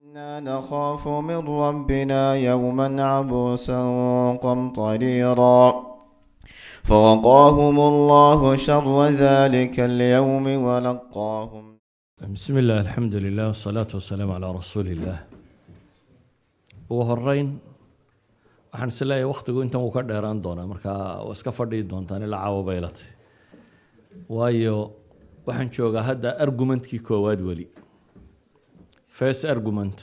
إنا نخاف من ربنا يوما عبوسا قمطريرا فوقاهم الله شر ذلك اليوم ولقاهم. بسم الله، الحمد لله، والصلاة والسلام على رسول الله. Ugu horeyn waxaan is leeyahay waktigu intan wuu ka dheeraan doonaa, markaa waa iska fadhiyi doontaan ilaa caawa baylatay, waayo waxaan joogaa hadda argumentkii koowaad weli, first argument,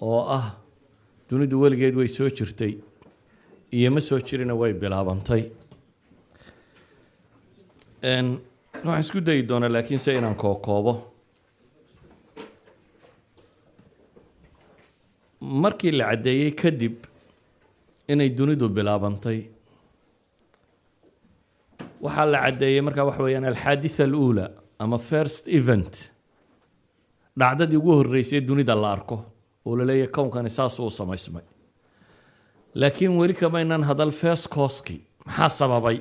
oo ah dunidu weligeed way soo jirtay iyo ma soo jirina way bilaabantay. Waxaan isku dayi doonaa laakiin se inaan kookoobo. Markii la caddeeyey kadib inay dunidu bilaabantay, waxaa la caddeeyey markaa waxa weeyaan الحادثة الأولى ama first event, dhacdadii ugu horreysay dunida la arko oo la leeyahay kownkani saasuu u samaysmay. Laakiin weli kamaynan hadal first cause-ki, maxaa sababay.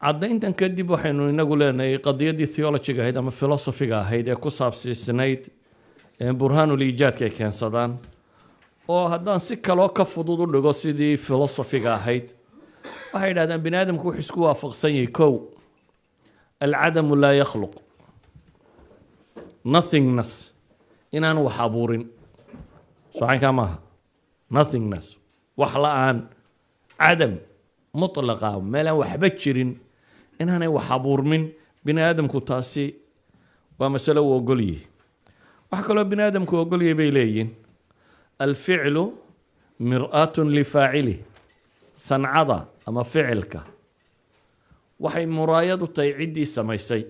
Caddayntan kadib waxaynu inagu leenahay qadiyaddii theologyga ahayd ama philosophyga ahayd ee ku saabsiisnayd burhaanul iijaadka ay keensadaan, oo haddaan si kaloo ka fudud u dhigo sidii philosophyga ahayd, waxay yidhahdaan bini aadamku wuxuu isku waafaqsan yahay: kow, العدم لا يخلق, nothingness inaan wax abuurin. Socankaa maaha nothingness, wax la-aan, عدم مطلقة, meelaan waxba jirin inaanay wax abuurmin. Bini aadamku taasi waa masalo uu ogol yihi. Waxa kaloo bini aadamku ogolyahay bay leeyihin الفعل مرآة لفاعله, sancada ama ficilka waxay muraayad u tahay ciddii samaysay.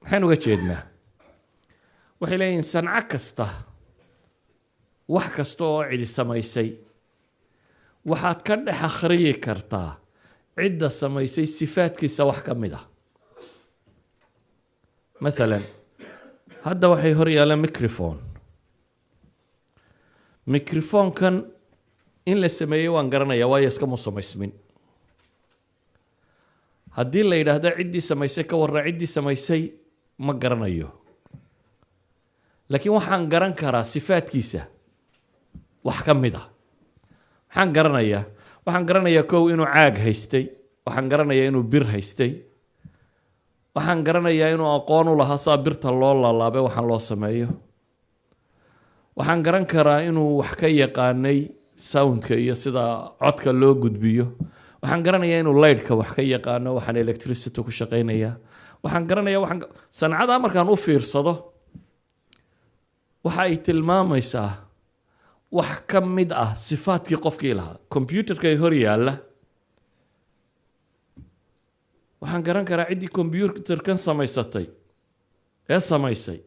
Maxaan uga jeednaa? Waxay leeyihin sanco kasta, wax kasta oo cidi samaysay, waxaad ka dhex akhriyi kartaa cidda samaysay sifaadkiisa wax ka mid ah. Mathalan, hadda waxay hor yaallaan microphone. Microphone-kan in la sameeyey waan garanayaa, waayo iskama samaysmin. Haddii la yidhaahdo ciddii samaysay ka warra, ciddii samaysay ma garanayo, laakiin waxaan garan karaa sifaadkiisa wax ka mid ah. Maxaan garanayaa? Waxaan garanayaa, kow, inuu caag haystay. Waxaan garanayaa inuu bir haystay. Waxaan garanayaa inuu aqoon u lahaa saa birta loo laalaabay waxaan loo sameeyo. Waxaan garan karaa inuu wax ka yaqaanay soundka iyo sida codka loo gudbiyo. Waxaan garanayaa inuu lightka wax ka yaqaano, waxaan electricity ku shaqeynaya. Waxaan garanayaa waxaan sancadaa markaan u fiirsado, waxa ay tilmaamaysaa wax ka mid ah sifaadkii qofkii lahaa. Computerka ay hor yaalla, waxaan garan karaa ciddii computerkan samaysatay ee samaysay,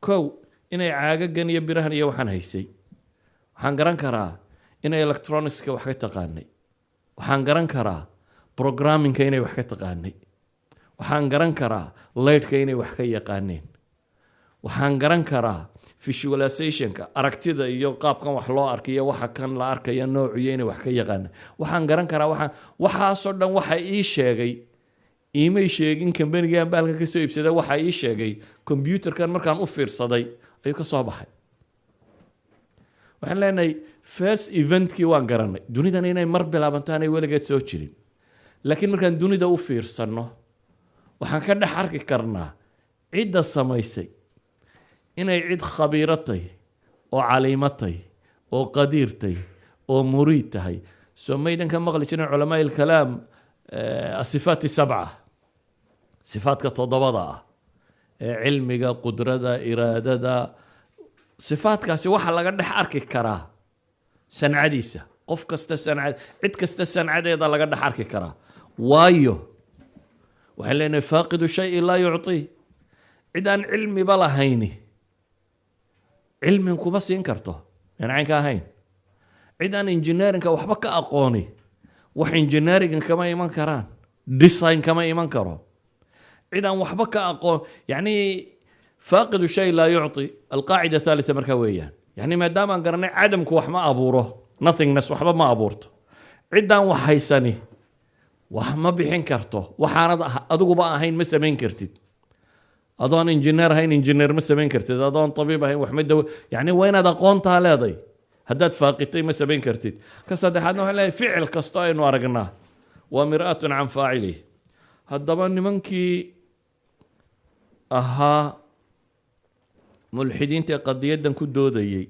kow, inay caagagan iyo birahan iyo waxaan haysay. Waxaan garan karaa inay electronicska wax ka taqaanay. Waxaan garan karaa programmingka inay wax ka taqaanay. Waxaan garan karaa lightka inay wax ka yaqaaneen. Waxaan garan karaa visualizationka, aragtida iyo qaabkan wax loo arkayo, waxa kan la arkaya noociyo inay wax ka yaqaaneen. Waxaan garan karaa waxaan waxaasoo dhan. Waxa ii sheegay iimay sheegin kambanigan baalka kasoo iibsaday. Waxa ii sheegay computerkan markaan u fiirsaday ayuu ka soo baxay. Waxaan leenahay first eventkii waan garanay, dunidan inay mar bilaabanto, aanay weligeed soo jirin. Laakiin markaan dunida u fiirsanno, waxaan ka dhex arki karnaa cidda samaysay inay cid khabiiratay oo caliimatay oo qadiirtay oo muriid tahay. Soo maydan ka maqli jirin culamaa الكلام الصفات السبعة, sifaadka toddobada ah ee cilmiga, qudrada, iraadada? Sifaadkaasi waxaa laga dhex arki karaa sancadiisa. Qof kasta sanca, cid kasta sancadeeda laga dhex arki karaa, waayo waxaan leenahay فاقد الشيء لا يعطيه. Cid aan cilmiba lahayni cilmin kuma siin karto, yaan caynka ahayn. Cid aan engineeringka waxba ka aqooni wax engineeringa kama iman karaan, design kama iman karo. Cid aan waxba ka aqoon, yani فاقد الشيء لا يعطي. القاعدة الثالثة markaa weeyaan, yani maadaama aan garanay cadamku wax ma abuuro, nothingness waxba ma abuurto, ciddaan wax haysani wax ma bixin karto. Waxaanad adiguba ahayn ma samayn kartid. Adoon injineer ahayn injineer ma samayn kartid, adoon tabiib ahayn wax ma dawo. Yani waa inaad aqoontaa leeday, haddaad faaqitay ma samayn kartid. Ka saddexaadna waxaan leeyahay ficil kasto aynu aragnaa waa مرآة عن فاعله. Haddaba nimankii ahaa mulxidiinta ee qadiyaddan ku doodayey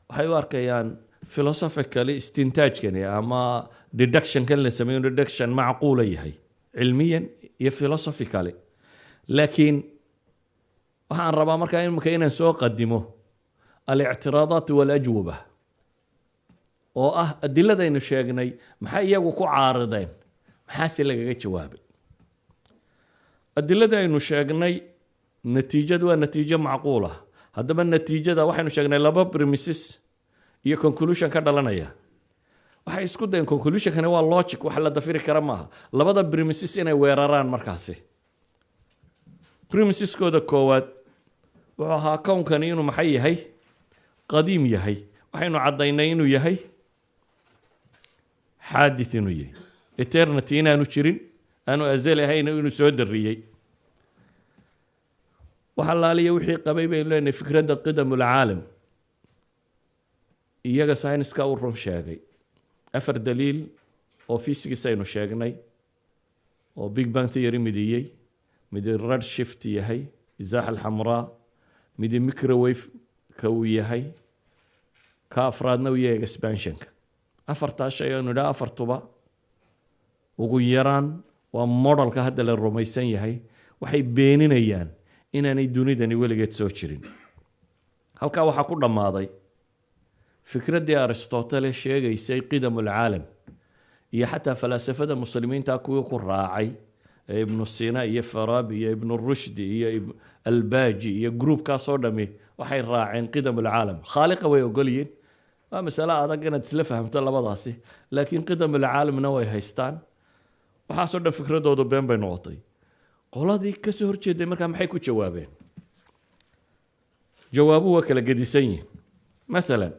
waxay u arkayaan philosophically istintaajkani ama deductionkan la sameeyo deduction macquula yahay cilmiyan iyo philosophically. Laakiin waxaan rabaa markaa imika inaan soo qadimo الاعتراضات والأجوبة, oo ah adiladaynu sheegnay maxay iyagu ku caarideen, maxaase lagaga jawaabay adilada aynu sheegnay. Natiijadu waa natiijo macquula. Haddaba natiijada waxaynu sheegnay laba premises iyo conclusion ka dhalanaya. Waxay isku dayeen, conclusionkani waa logic, wax la dafiri kara maaha, labada premises inay weeraraan. Markaasi premiseskooda koowaad wuxuu ahaa kownkani inuu maxay yahay? Qadiim yahay. Waxaynu caddaynay inuu yahay xaadith, inuu yahay eternity, inaanu jirin, aanu azali ahayn, inuu soo dariyey. Waxa laaliya wixii qabay baynu leenahay fikradda قدم العالم iyaga sayniska u run sheegay. Afar daliil oo physics aynu sheegnay oo Big Bang theory midiyey, midi red shift yahay, إزاحة الحمراء, midi microwave ka uu yahay, ka afraadna uu yahay expansionka. Afartaa shay aynu idhaha, afartuba ugu yaraan waa modelka hadda la rumaysan yahay, waxay beeninayaan inaanay dunidani weligeed soo jirin. Halkaa waxaa ku dhammaaday fikraddii Aristotele sheegaysay قدم العالم, iyo xataa falaasafada muslimiinta kuwii ku raacay ee Ibnu Sina iyo Farabi iyo Ibnu Rushdi iyo Albaji iyo groupkaasoo dhami waxay raaceen قدم العالم. Khaaliqa way ogolyihiin, waa masale adag inaad isla fahamto labadaasi, laakiin قدم العالمna way haystaan. Waxaasoo dhan fikradoodu been bay noqotay. Qoladii kasoo horjeeday markaa maxay ku jawaabeen? Jawaabuhu waa kala gedisan yihin. Mathalan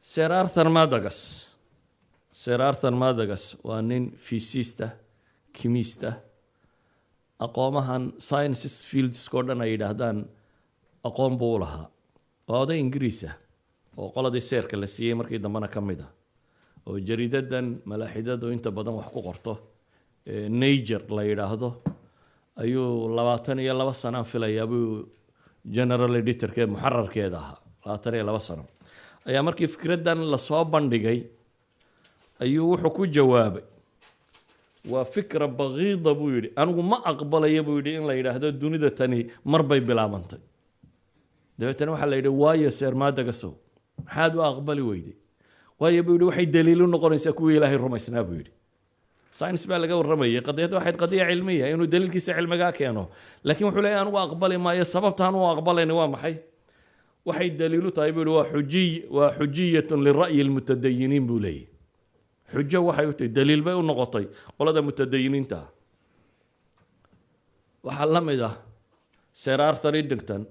Sir Arthur Maddox. Sir Arthur Maddox waa nin physicist ah, chemist ah, aqoomahan sciences fieldsko dhan ay yidhaahdaan aqoon buu u lahaa. Waa oday Ingiriis ah oo qoladii Sirka la siiyey markii dambena ka mid ah, oo jariidadan malaaxidadu inta badan wax ku qorto Nature la yidhaahdo ayuu 22 sanaan filayaa buu general editorke muxararkeeda ahaa 22 sano. Ayaa markii fikraddan lasoo bandhigay ayuu wuxuu ku jawaabay: "Waa فكرة بغيضة," buu yidhi. "Anigu ma aqbalayo," buu yidhi, "in la yidhaahdo dunida tani mar bay bilaabantay." Dabeetana waxaa la yidhi: "Waayo, Sir Maddoxow, maxaad u aqbali weyday?" "Waayo," buu yidhi, "waxay daliil u noqonaysaa kuwii Ilaahay rumaysnaa," buu yidhi. Science baa laga warramayay, qadiyadda waxayd قضية علمية, inuu daliilkiisa cilmigaa keeno. Laakiin wuxuu leeyahy: "Anigu aqbali maayo. Sababtaan u aqbalayni waa maxay? Waxay daliilu tahay," buu yihi, "waa حجية لرأي المتدينين," buu leeyahy. Xujo waxay u tahay, daliil bay u noqotay qolada mutadayiniinta ah. Waxaa la mid ah Sir Arthur Eddington.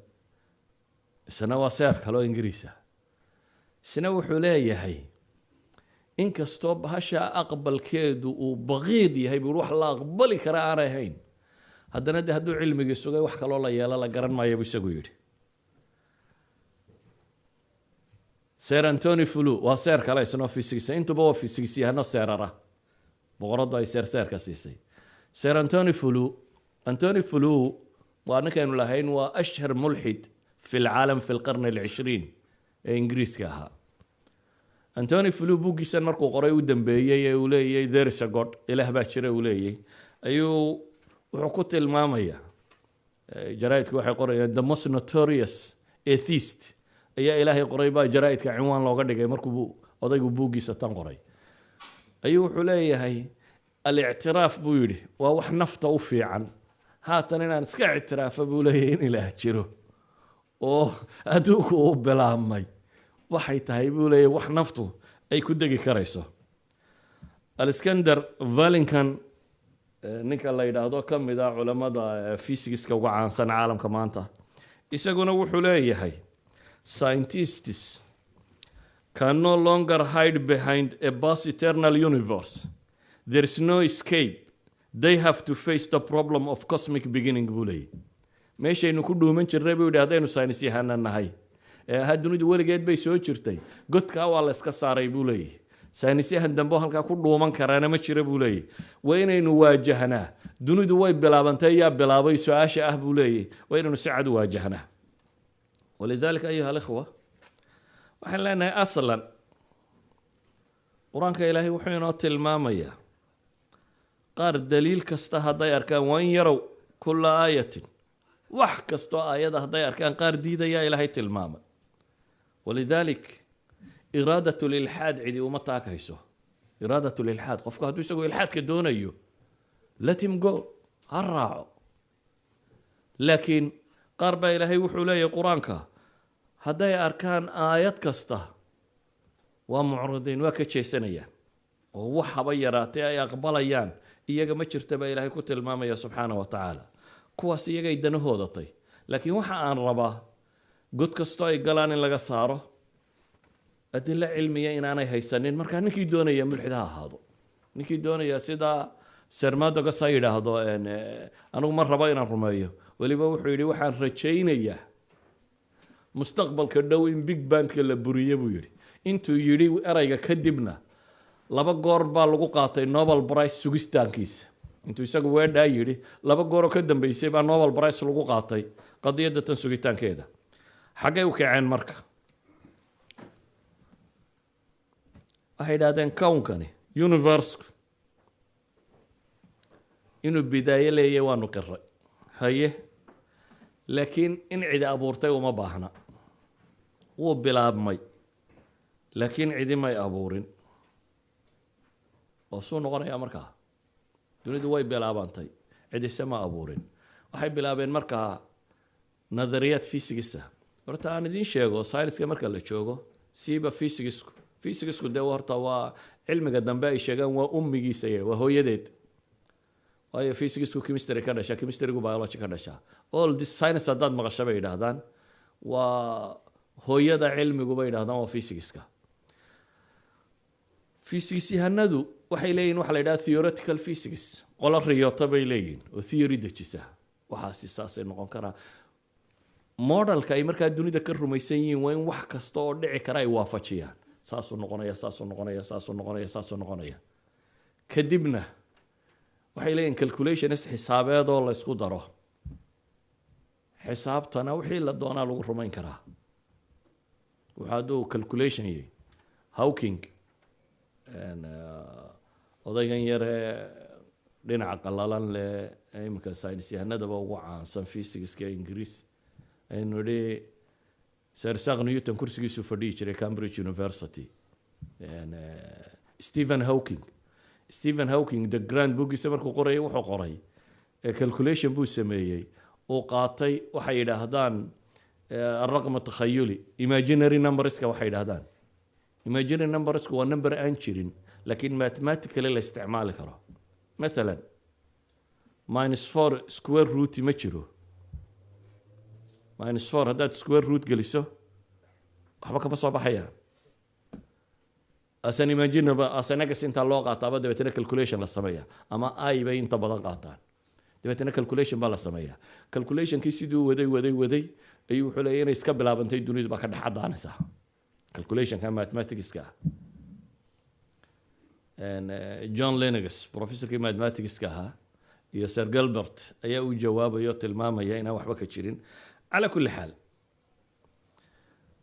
Isna waa Sir kale oo Ingiriis ah. Isna wuxuu leeyahay inkastoo bahasha aqbalkeedu uu بغيض yahay, buu wax la aqbali kara aanay ahayn, haddana de hadduu cilmigii sugay wax kaloo la yeelo la garan maayo, buu isagu yidhi. Sir Antony Flew waa Sir kale, isnoo physics, intuba waa physics yahano Sirara boqoraddu ay Sir Sirka siisay. Sir Antony Flew, Antony Flew waa ninkaynu lahayn waa أشهر ملحد في العالم في القرن العشرين ee Ingiriiska ahaa. Antony Flew buuggiisan markuu qoray u dambeeyey ee uu leeyay "There is a God," Ilaah baa jira uu leeyay, ayuu wuxuu ku tilmaamaya, jaraa'idku waxay qorayaan "the most notorious atheist" ayaa Ilaahay qoray baa jaraa'idka cinwaan looga dhigay. Markuu odaygu buuggiisa tan qoray ayuu wuxuu leeyahay: "Alictiraaf," buu yidhi, "waa wax nafta u fiican. Haatan inaan iska ictiraafa," buu leeyahay, "in Ilaah jiro oo adduunku uu bilaabmay waxay tahay," buu leeyahay, "wax naftu ay ku degi karayso." Alexander Vilenkin, ninka la yidhaahdo, ka mid ah culamada physicska uga caansan caalamka maanta, isaguna wuxuu leeyahay: "Scientists can no longer hide behind a past eternal universe. There is no escape. They have to face the problem of cosmic beginning, buu leeyahy. Meeshaynu ku dhuuman jirnay, buu yidhi, haddaynu saynis yahana nahay ee ahaa dunidu weligeed bay soo jirtay, godkaa waa la iska saaray, buu leeyahy. Saynisyahan dambe oo halkaa ku dhuuman karaana ma jira, buu leeyahy. Waa inaynu waajahnaa dunidu way bilaabantay, yaa bilaabay su-aasha ah, buu leeyahy. Waa inaynu si cad u waajahnaa. ولذلك أيها الإخوة, waxaan leenahay aslan Qur-aanka Ilaahay wuxuu inoo tilmaamayaa qaar daliil kasta hadday arkaan, وإن يروا كل آية, wax kastoo aayada hadday arkaan qaar diidayaa Ilaahay tilmaamay. ولذلك إرادة الإلحاد cidi uma taakayso. إرادة الإلحاد, qofku hadduu isagu ilxaadka doonayo, let him go, ha raaco. Laakiin qaar baa Ilaahay wuxuu leeyahay Qur-aanka hadday arkaan aayad kasta waa mucridiin, waa ka jeesanayaan, oo wax haba yaraatee ay aqbalayaan iyaga ma jirta baa Ilaahay ku tilmaamaya subxaana wa tacaala. Kuwaas iyagay danahoodatay, laakiin waxa aan rabaa god kastoo ay galaan in laga saaro, adilo cilmiya inaanay haysanin. Markaa ninkii doonaya mulxid ha ahaado, ninkii doonaya sidaa Sir Maddox ha yidhaahdo, anigu ma rabo inaan rumeeyo. Weliba wuxuu yidhi, waxaan rajaynayaa mustaqbalka dhow in Big Bangka la buriye, buu yidhi. Intuu yidhi ereyga kadibna laba goor baa lagu qaatay Nobel Prize sugistaankiisa. Intuu isagu weedhaa yidhi, laba gooroo ka dambeysay baa Nobel Prize lagu qaatay qadiyadda tan sugitaankeeda. Xaggay u kaceen marka? Waxay yidhahdeen kownkani, universku, inuu bidaayo leeyahy waanu qiray, haye, laakiin in cidi abuurtay uma baahna. Wuu bilaabmay, laakiin cidi may abuurin. Oo suu noqonayaa markaa? Dunidu way bilaabantay, cidise ma abuurin. Waxay bilaabeen markaa nadariyaad physicsa. Horta aan idiin sheego, sayniska marka la joogo, siiba physicsku, physicsku dee horta waa cilmiga dambe ay sheegaan, waa ummigiisa, waa hooyadeed, waayo physicsku chemistry ka dhashaa, chemistrygu biology ka dhashaa. All this science haddaad maqasho, bay yidhaahdaan, waa hooyada cilmigu, bay yidhahdaan, waa physicska. Physics yahanadu waxay leeyihin waxa la yidhaha theoretical physics. Qolo riyoota bay leeyihin oo theory dejisa, waxaasi saasay noqon karaa. Modelka ay markaa dunida ka rumaysan yihiin waa in wax kasta oo dhici kara ay waafajiyaan. Saasuu noqonaya, saasuu noqonaya, saasuu noqonaya, saasuu noqonaya. Kadibna waxay leeyihin calculations xisaabeed oo la isku daro. Xisaabtana wixii la doonaa lagu rumayn karaa wuxuu hadduu calculation yahay. Hawking, odaygan yaree dhinaca qalalan leh, iminka saynis yahanadaba ugu caansan physicska Ingiriis, aynu idhi Sir Isaac Newton kursigiisuu fadhiyi jiray Cambridge University, Stephen Hawking. Stephen Hawking The Grand bookgiisa markuu qorayay, wuxuu qoray calculation buu sameeyey. Uu qaatay waxay yidhaahdaan الرقم التخيلي, imaginary numberska. Waxay yidhahdaan imaginary numbersku waa number aan jirin, laakiin mathematically la isticmaali karo. Mathalan, -4 square root ma jiro. -4 haddaad square root geliso, waxba kama soo baxayaan. As an imaginable, as an x intaa loo qaataaba, dabeetana calculation la sameeya, ama i bay inta badan qaataan, dabeetana calculation baa la sameeyaa. Calculationkii siduu waday, waday, waday ayuu wuxuu leeyahy inay iska bilaabantay dunidu baa ka dhex caddaanaysaa calculationka mathematicska ah. John Lennox, professorkii mathematicska ahaa, iyo Sir Gilbert ayaa u jawaabaya oo tilmaamaya inaan waxba ka jirin. على كل حال,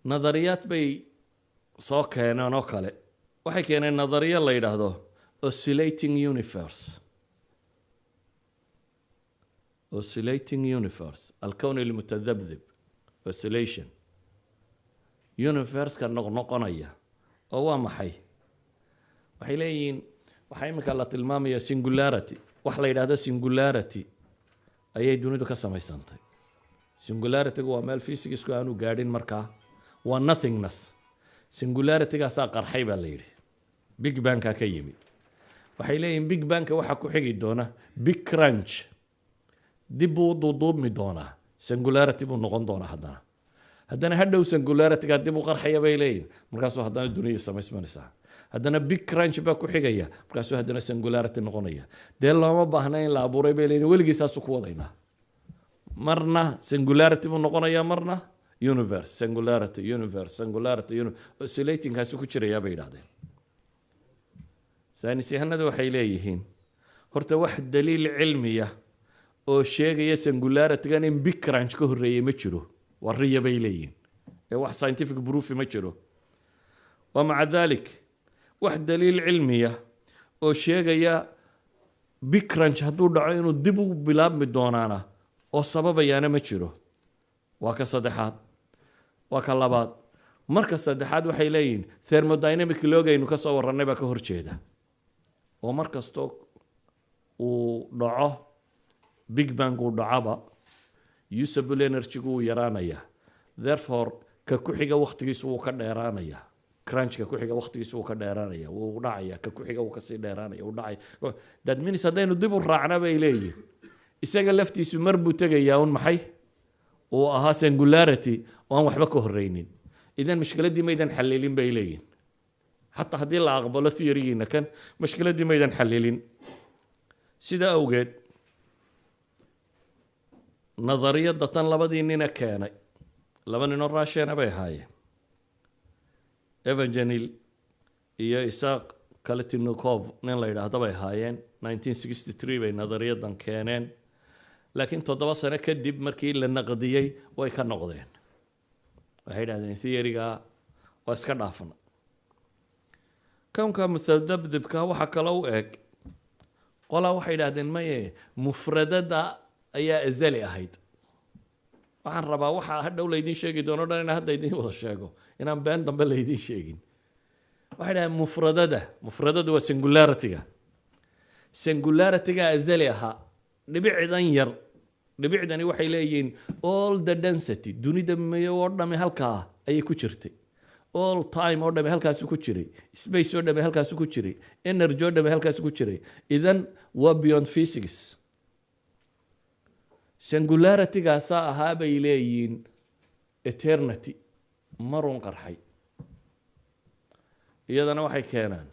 nadariyaad bay soo keeneen oo kale. Waxay keeneen nadariya la yidhaahdo oscillating universe. Oscillating universe, الكون المتذبذب, oscillation universe-ka noqnoqonaya. Oo waa maxay? Waxay leeyihiin waxaa iminka la tilmaamaya singularity. Wax la yidhahdo singularity ayay dunidu ka samaysantay. Singularitygu waa meel physicsku aanu gaadhin, markaa waa nothingness. Singularitygaasaa qarxay baa la yidhi, Big Bangka ka yimi. Waxay leeyihin Big Bangka waxaa ku xigi doona Big Crunch, dib buu u duuduubmi doonaa, singularity buu noqon doonaa. Haddana hadhow singularityga dib u qarxaya, bay leeyihin. Markaasuu haddana dunida samaysmanaysaa. Haddana big crunch baa ku xigaya, markaasuu haddana singularity noqonaya. Dee looma baahna in la abuuray, bay leeyihin. Weligii saasuu ku wadaynaa, marna singularity buu noqonayaa, marna universe, singularity, universe, singularity, oscillatingkaasu ku jirayaa, bay yidhahdeen. Saynis yahanadu waxay leeyihiin horta wax daliil cilmiya oo sheegaya singularitygan in big crunch ka horreeyey ma jiro, waa riya, bay leeyihiin, ee wax scientific proof ma jiro. Wa maca dalik, wax daliil cilmiya oo sheegaya big crunch hadduu dhaco inuu dib u bilaabmi doonaana oo sababayaana ma jiro. Waa ka saddexaad, waa ka labaad. Marka saddexaad waxay leeyihiin thermodynamic lawgaynu ka soo warrannay baa ka horjeeda, oo mar kastoo uu dhaco big bang uu dhacaba, usable energy-gu wuu yaraanayaa. Therefore ka ku xiga waktigiisu wuu ka dheeraanayaa, crunchka ku xiga waktigiisu wuu ka dheeraanaya, wuu dhacaya, ka ku xiga wuu kasii dheeraanaya, wuu dhacaya. That means haddaynu dib u raacna, bay leeyihin, isaga laftiisu mar buu tegayaa un maxay uu ahaa singularity oo aan waxba ka horreynin. Idan mashkiladdii maydan xalilin, bay leeyihin. Xataa haddii la aqbalo theorygiina kan, mashkiladdii maydan xalilin. Sida awgeed nadariyadda tan labadii nina keenay, laba ninoo Russiana bay ahaayeen, Evgeny iyo Isaac Khalatnikov nin la yidhaahdo bay ahaayeen. 1963 bay nadariyadan keeneen, laakiin 7 sano kadib markii la naqdiyey way ka noqdeen. Waxay yidhahdeen theoryga waa iska dhaafna. Kownka mutadabdibka waxaa kaloo u eg qolaa waxay yidhahdeen maye, mufradada ayaa azali ahayd. Waxaan rabaa waxaa hadhow laydin sheegi doono dhan inaan hadda idin wada sheego, inaan been dambe laydin sheegin. Waxay dhahdeen mufradada waa singularity-ga. Singularity-ga azali ahaa, dhibicdan yar, dhibicdani waxay leeyihiin all the density dunida mayo oo dhami halkaa ayay ku jirtay, all time oo dhami halkaasu ku jiray, space oo dhami halkaasu ku jiray, energy oo dhami halkaasu ku jiray. Idan waa beyond physics. Singularity-gaasaa ahaa, bay leeyihiin, eternity marun qarxay. Iyadana waxay keenaan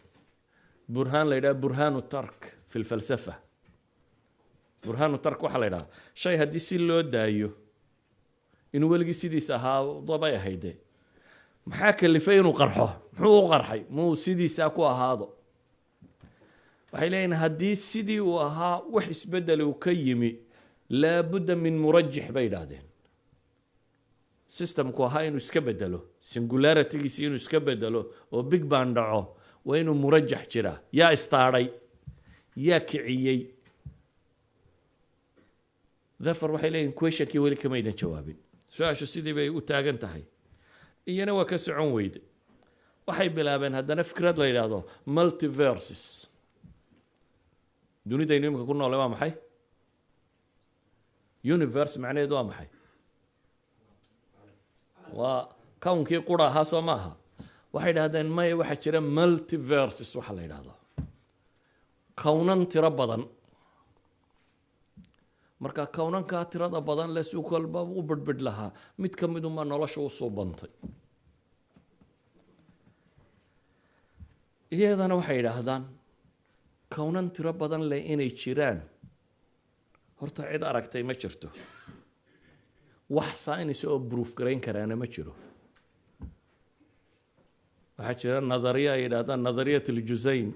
burhaan la yidhaha burhaanu tark fi lfalsafa. Burhaanu tark waxaa la yidhaha shay haddii si loo daayo inuu weligii sidiis ahaado bay ahayde, maxaa kalifay inuu qarxo? Muxuu u qarxay? Muu sidiisaa ku ahaado? Waxay leeyihin haddii sidii uu ahaa wax isbedel uu ka yimi, laabudda min murajix, bay idhaahdeen. Systemku ahaa inuu iska bedelo, singularitygiisi inuu iska bedelo oo big bang dhaco, waa inuu murajax jiraa. Yaa istaadhay? Yaa kiciyey? Therefore waxay leeyihin questionkii weli kamaydan jawaabin, su-aashu sidii bay u taagan tahay. Iyana waa ka socon weyde. Waxay bilaabeen haddana fikrad la yidhaahdo multiverses. Dunidaynu imika ku noole waa maxay? Universe macnaheedu waa maxay? Waa kownkii qura ahaa, soo maaha? Waxay idhahdeen maya, waxaa jira multiverses waxa la yidhahdo, kownan tiro badan. Marka kownankaa tirada badan le si kolba u bidhbidh lahaa, mid ka midunbaa nolosha usoo bantay. Iyadana waxay yidhaahdaan kownan tiro badan leh inay jiraan horta cid aragtay ma jirto, wax science oo proof garayn karaana ma jiro. Waxaa jira nadariya ay yidhahdaan nadariyat aljusayn,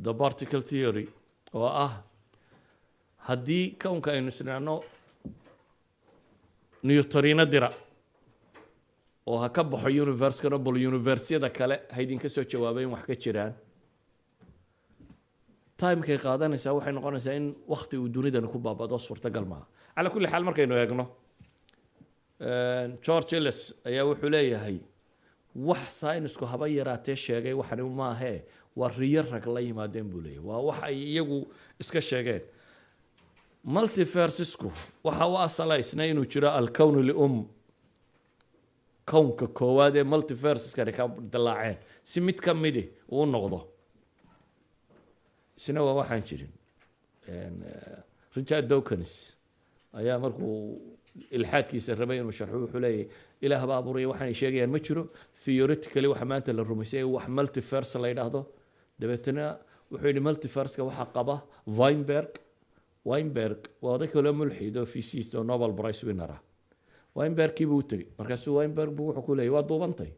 the particle theory, oo ah haddii kownka aynu isnacno neutrino dira oo ha ka baxo universekana, bal universyada kale ha idinka soo jawaabay in wax ka jiraan, timekay qaadanaysaa waxay noqonaysaa in wakti uu dunidani ku baabado. Suurtagal maaha. Calaa kulli xaal, markaynu eegno, George Ellis ayaa wuxuu leeyahay wax saynisku haba yaraatee sheegay waxani maahee, waa riyo rag la yimaadeen, buu leeyahay, waa wax ay iyagu iska sheegeen. Multiversisku waxa u asalaysna inuu jiro alkown lium, kownka koowaad ee multiversiskani ka dilaaceen, si mid ka midi uu noqdo. Isna waa waxaan jirin. Richard Dawkins ayaa markuu Ilxaadkiisa rabay inuu sharxo, wuxuu leeyahay Ilaah baa abuuraya, waxaanay sheegayaan ma jiro. Theoretically, waxa maanta la rumaysay wax multiverse la yidhaahdo. Dabeetana wuxuu yidhi multiverseka waxaa qaba Weinberg. Weinberg waa oday kaloo mulxid oo physicist oo Nobel Prize winner ah. Weinbergkii buu u tegey, markaasuu Weinberg buu wuxuu ku leeyahy, waa duubantay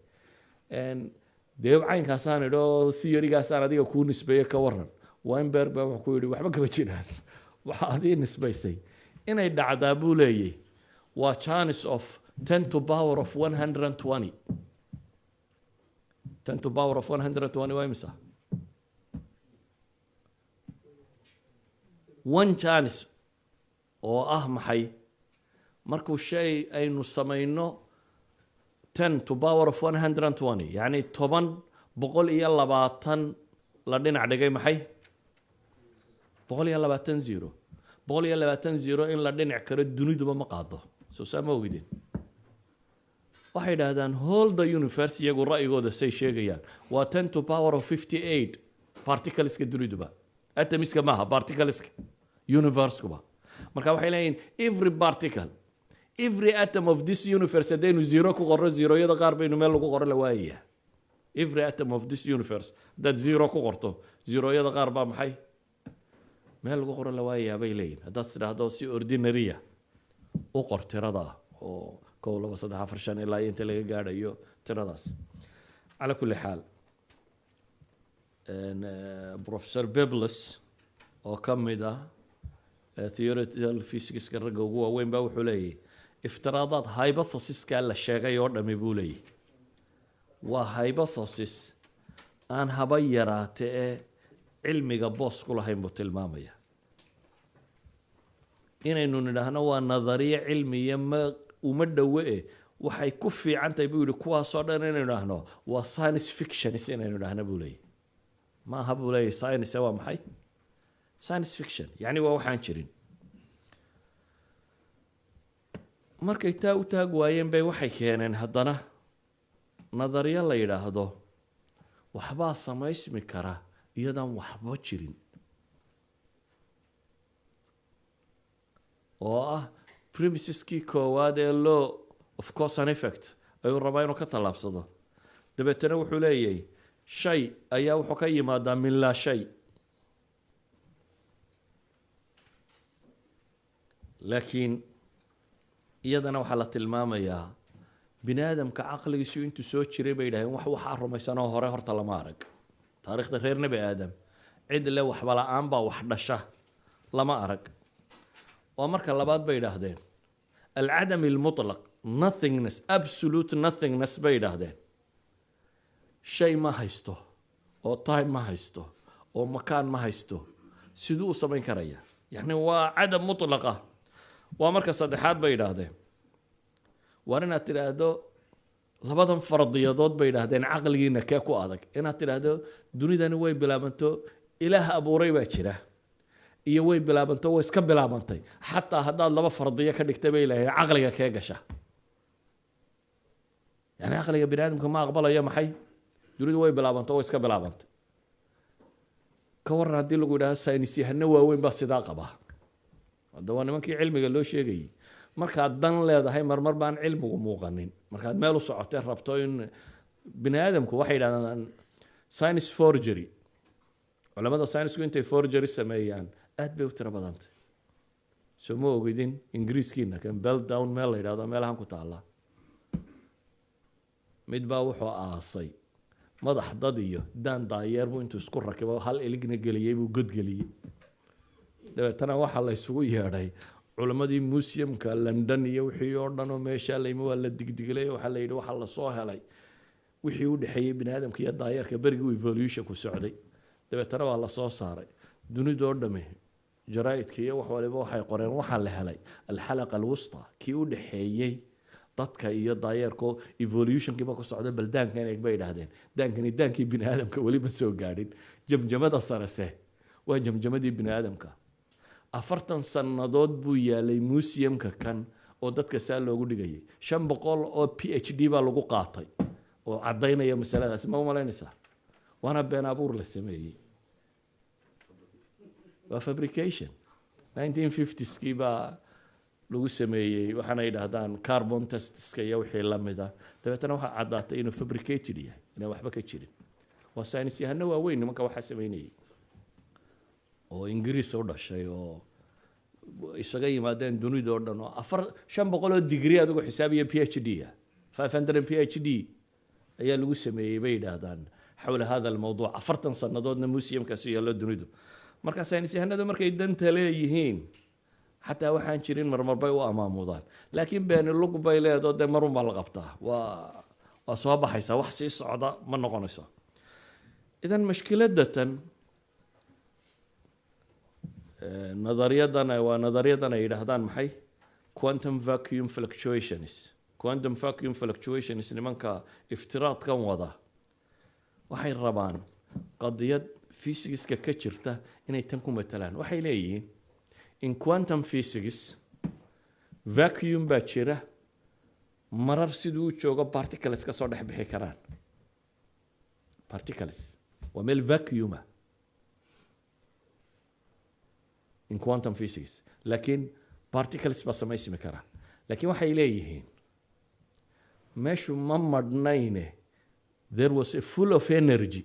dee, caynkaasaan idhi oo theorygaasaan adiga kuu nisbeeye, ka waran? Weinberg baa wuxuu ku yidhi, waxba kama jiraan waxa adii nisbaysay, inay dhacdaa buu leeyay waa chance of 10 to power of 120. 10 to power of 120 waa imisa? One chance oo ah maxay? Markuu shay aynu samayno 10 to power of 120, yacni 10 120 la dhinac dhigay maxay? 120 zero. 120 zero in la dhinac karo duniduba ma qaado. Soo saa ma ogidin? Waxay idhaahdaan whole the universe, iyagu ra'yigooda say sheegayaan, waa 10 to power of 58 particleska duniduba, atomiska maaha, particleska universekuba. Marka waxay leeyihin every particle, every atom of this universe, haddaynu zero ku qorro, zeroyada qaar baynu meel lagu qoro la waayaya. Every atom of this universe haddaad zero ku qorto, zeroyada qaar baa maxay meel lagu qoro la waayayaa bay leeyihin. Haddaad tidhaahdo si ordinarya u qor tirada oo 1, 2, 3, 4, 5 ilaa inta laga gaadhayo tiradaas. Calaa kulli xaal, Professor Peebles oo ka mid ah theoretical physicska ragga ugu waaweyn baa wuxuu leeyahy iftiraadaad hypothesiska la sheegay oo dhami, buu leeyahy, waa hypothesis aan haba yaraate ee cilmiga boos ku lahayn buu tilmaamaya. Inaynu nidhaahno waa nadariye cilmiya ma uma dhowe e, waxay ku fiican tahay, buu yihi, kuwaasoo dhan inaynu idhaahno waa science fictions inaynu idhaahno, buu leeyahy. Ma aha, buu leeyahy, science. Waa maxay? Science fiction, yacni waa waxaan jirin. Markay taa u taag waayeen bay waxay keeneen haddana nadariyo la yidhaahdo waxbaa samaysmi kara iyadoon waxba jirin, oo ah premiseskii koowaad ee law of cause and effect ayuu rabaa inuu ka tallaabsado. Dabeetana wuxuu leeyahay shay ayaa wuxuu ka yimaadaa min laa shay, laakiin iyadana waxaa la tilmaamayaa bini aadamka caqligiisu intuu soo jiray, bay yidhahdeen, wax waxaa rumaysanoo hore horta lama arag. Taariikhda reer Nebi Aadam cid le waxba la-aan baa wax dhasha lama arag. Waa marka labaad, bay yidhaahdeen, alcadam almutlaq, nothingness, absolute nothingness, bay yidhaahdeen. Shay ma haysto oo time ma haysto oo makaan ma haysto, siduu u samayn karaya? Yacni waa cadam mutlaqa. Waa marka saddexaad, bay yidhaahdeen, waar inaad tidhaahdo labadan fardiyadood, bay yidhaahdeen, caqligiina kee ku adag? Inaad tidhaahdo dunidani way bilaabanto, Ilaah abuuray baa jira, iyo way bilaabanto, way iska bilaabantay, xataa haddaad laba fardiyo ka dhigtay, bay ilaaheen, caqliga kee gasha? Yani caqliga bini aadamka ma aqbalayo maxay? Dunidu way bilaabanto, way iska bilaabantay. Ka waran haddii lagu yidhahdo saynis yahano waaweyn baa sidaa qabaa? Hadda waa nimankii cilmiga loo sheegayay. Markaad dan leedahay marmar baan cilmigu muuqanin. Markaad meel u socotee rabto in bini aadamku, waxay yidhahdaan science forgery, culamada scienceku intay forgery sameeyaan aad bay u tiro badantay. Soo ma ogidin Ingiriiskiina kan Piltdown meel la yidhahdo, meelahan ku taalla, mid baa wuxuu aasay madax dad iyo daan daayeer buu intuu isku rakibo hal iligna geliyey buu godgeliyey. Dabeetana waxaa la isugu yeedhay culammadii museumka London iyo wixii oo dhan oo meeshaa la yimi. Waa la digdiglay. Waxaa la yidhi waxaa lasoo helay wixii u dhexeeyey bini aadamka iyo daayeerka berigii evolutionku socday. Dabeetana waa lasoo saaray dunidoo dhami, jaraa'idka iyo wax waliba waxay qoreen waxaa la helay alxalaqa alwusta, kii u dhexeeyey dadka iyo daayeerko, evolutionkiiba ku socda. Bal daankan eeg, bay idhaahdeen, daankani daankii bini aadamka weli ma soo gaadhin, jamjamada sarese waa jamjamadii bini aadamka. 40 sannadood buu yaalay museumka kan oo dadka saa loogu dhigayay. 500 oo PhD baa lagu qaatay oo caddaynaya masaladaasi. Ma umalaynaysaa? Waana been abuur la sameeyey, waa fabrication. 1950skii baa Lagu sameeyey waxaana yidhaahdaan carbon testska iyo wixii la mid ah. Dabeetana waxaa caddaatay inuu fabricated yahay, inaan waxba ka jirin. Waa saynis yahano waaweyn nimanka waxaa sameynayay oo Ingiriis u dhashay oo isaga yimaadeen dunida oo dhan, oo 500 oo degree adigu xisaabiya PhD ah, 500 PhD ayaa lagu sameeyey, bay yidhaahdaan, حول هذا الموضوع. 40 sannadoodna museumkaasi yaallo dunidu. Marka saynis yahanadu markay danta leeyihiin, xataa waxaan jirin marmar bay u amaamudaan, laakiin beeni lug bay leedo, dee marun baa la qabtaa, waa soo baxaysaa, wax sii socda ma noqonayso. إذن mashkiladatan nadariyadan waa nadariyadan ay yidhaahdaan maxay? Quantum vacuum fluctuations. Quantum vacuum fluctuations, nimanka iftiraadkan wada waxay rabaan qadiyad physicska ka jirta inay tan ku matalaan. Waxay leeyihiin, in quantum physics vacuum baa jira, marar siduu u joogo particles ka soo dhex bixi karaan. Particles waa meel vacuum ah in quantum physics, laakiin particles baa samaysmi kara. Laakiin waxay leeyihiin meeshu ma madhnayne, there was a full of energy.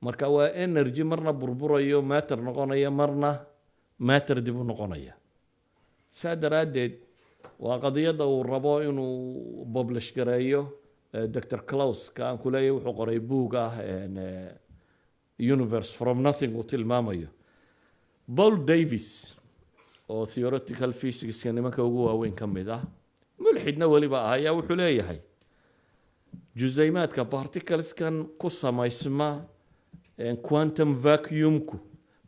Marka waa energy marna burburayo, matter noqonaya, marna matter dib u noqonaya. Saa daraaddeed waa qadiyadda uu rabo inuu publish gareeyo Dr Krauss ka aan ku leeyahy. Wuxuu qoray book ah Universe from Nothing uu tilmaamayo. Paul Davies oo theoretical physicska nimanka ugu waaweyn ka mid ah, mulxidna weliba ah, ayaa wuxuu leeyahay jusaymaadka particleskan ku samaysma quantum vacuumku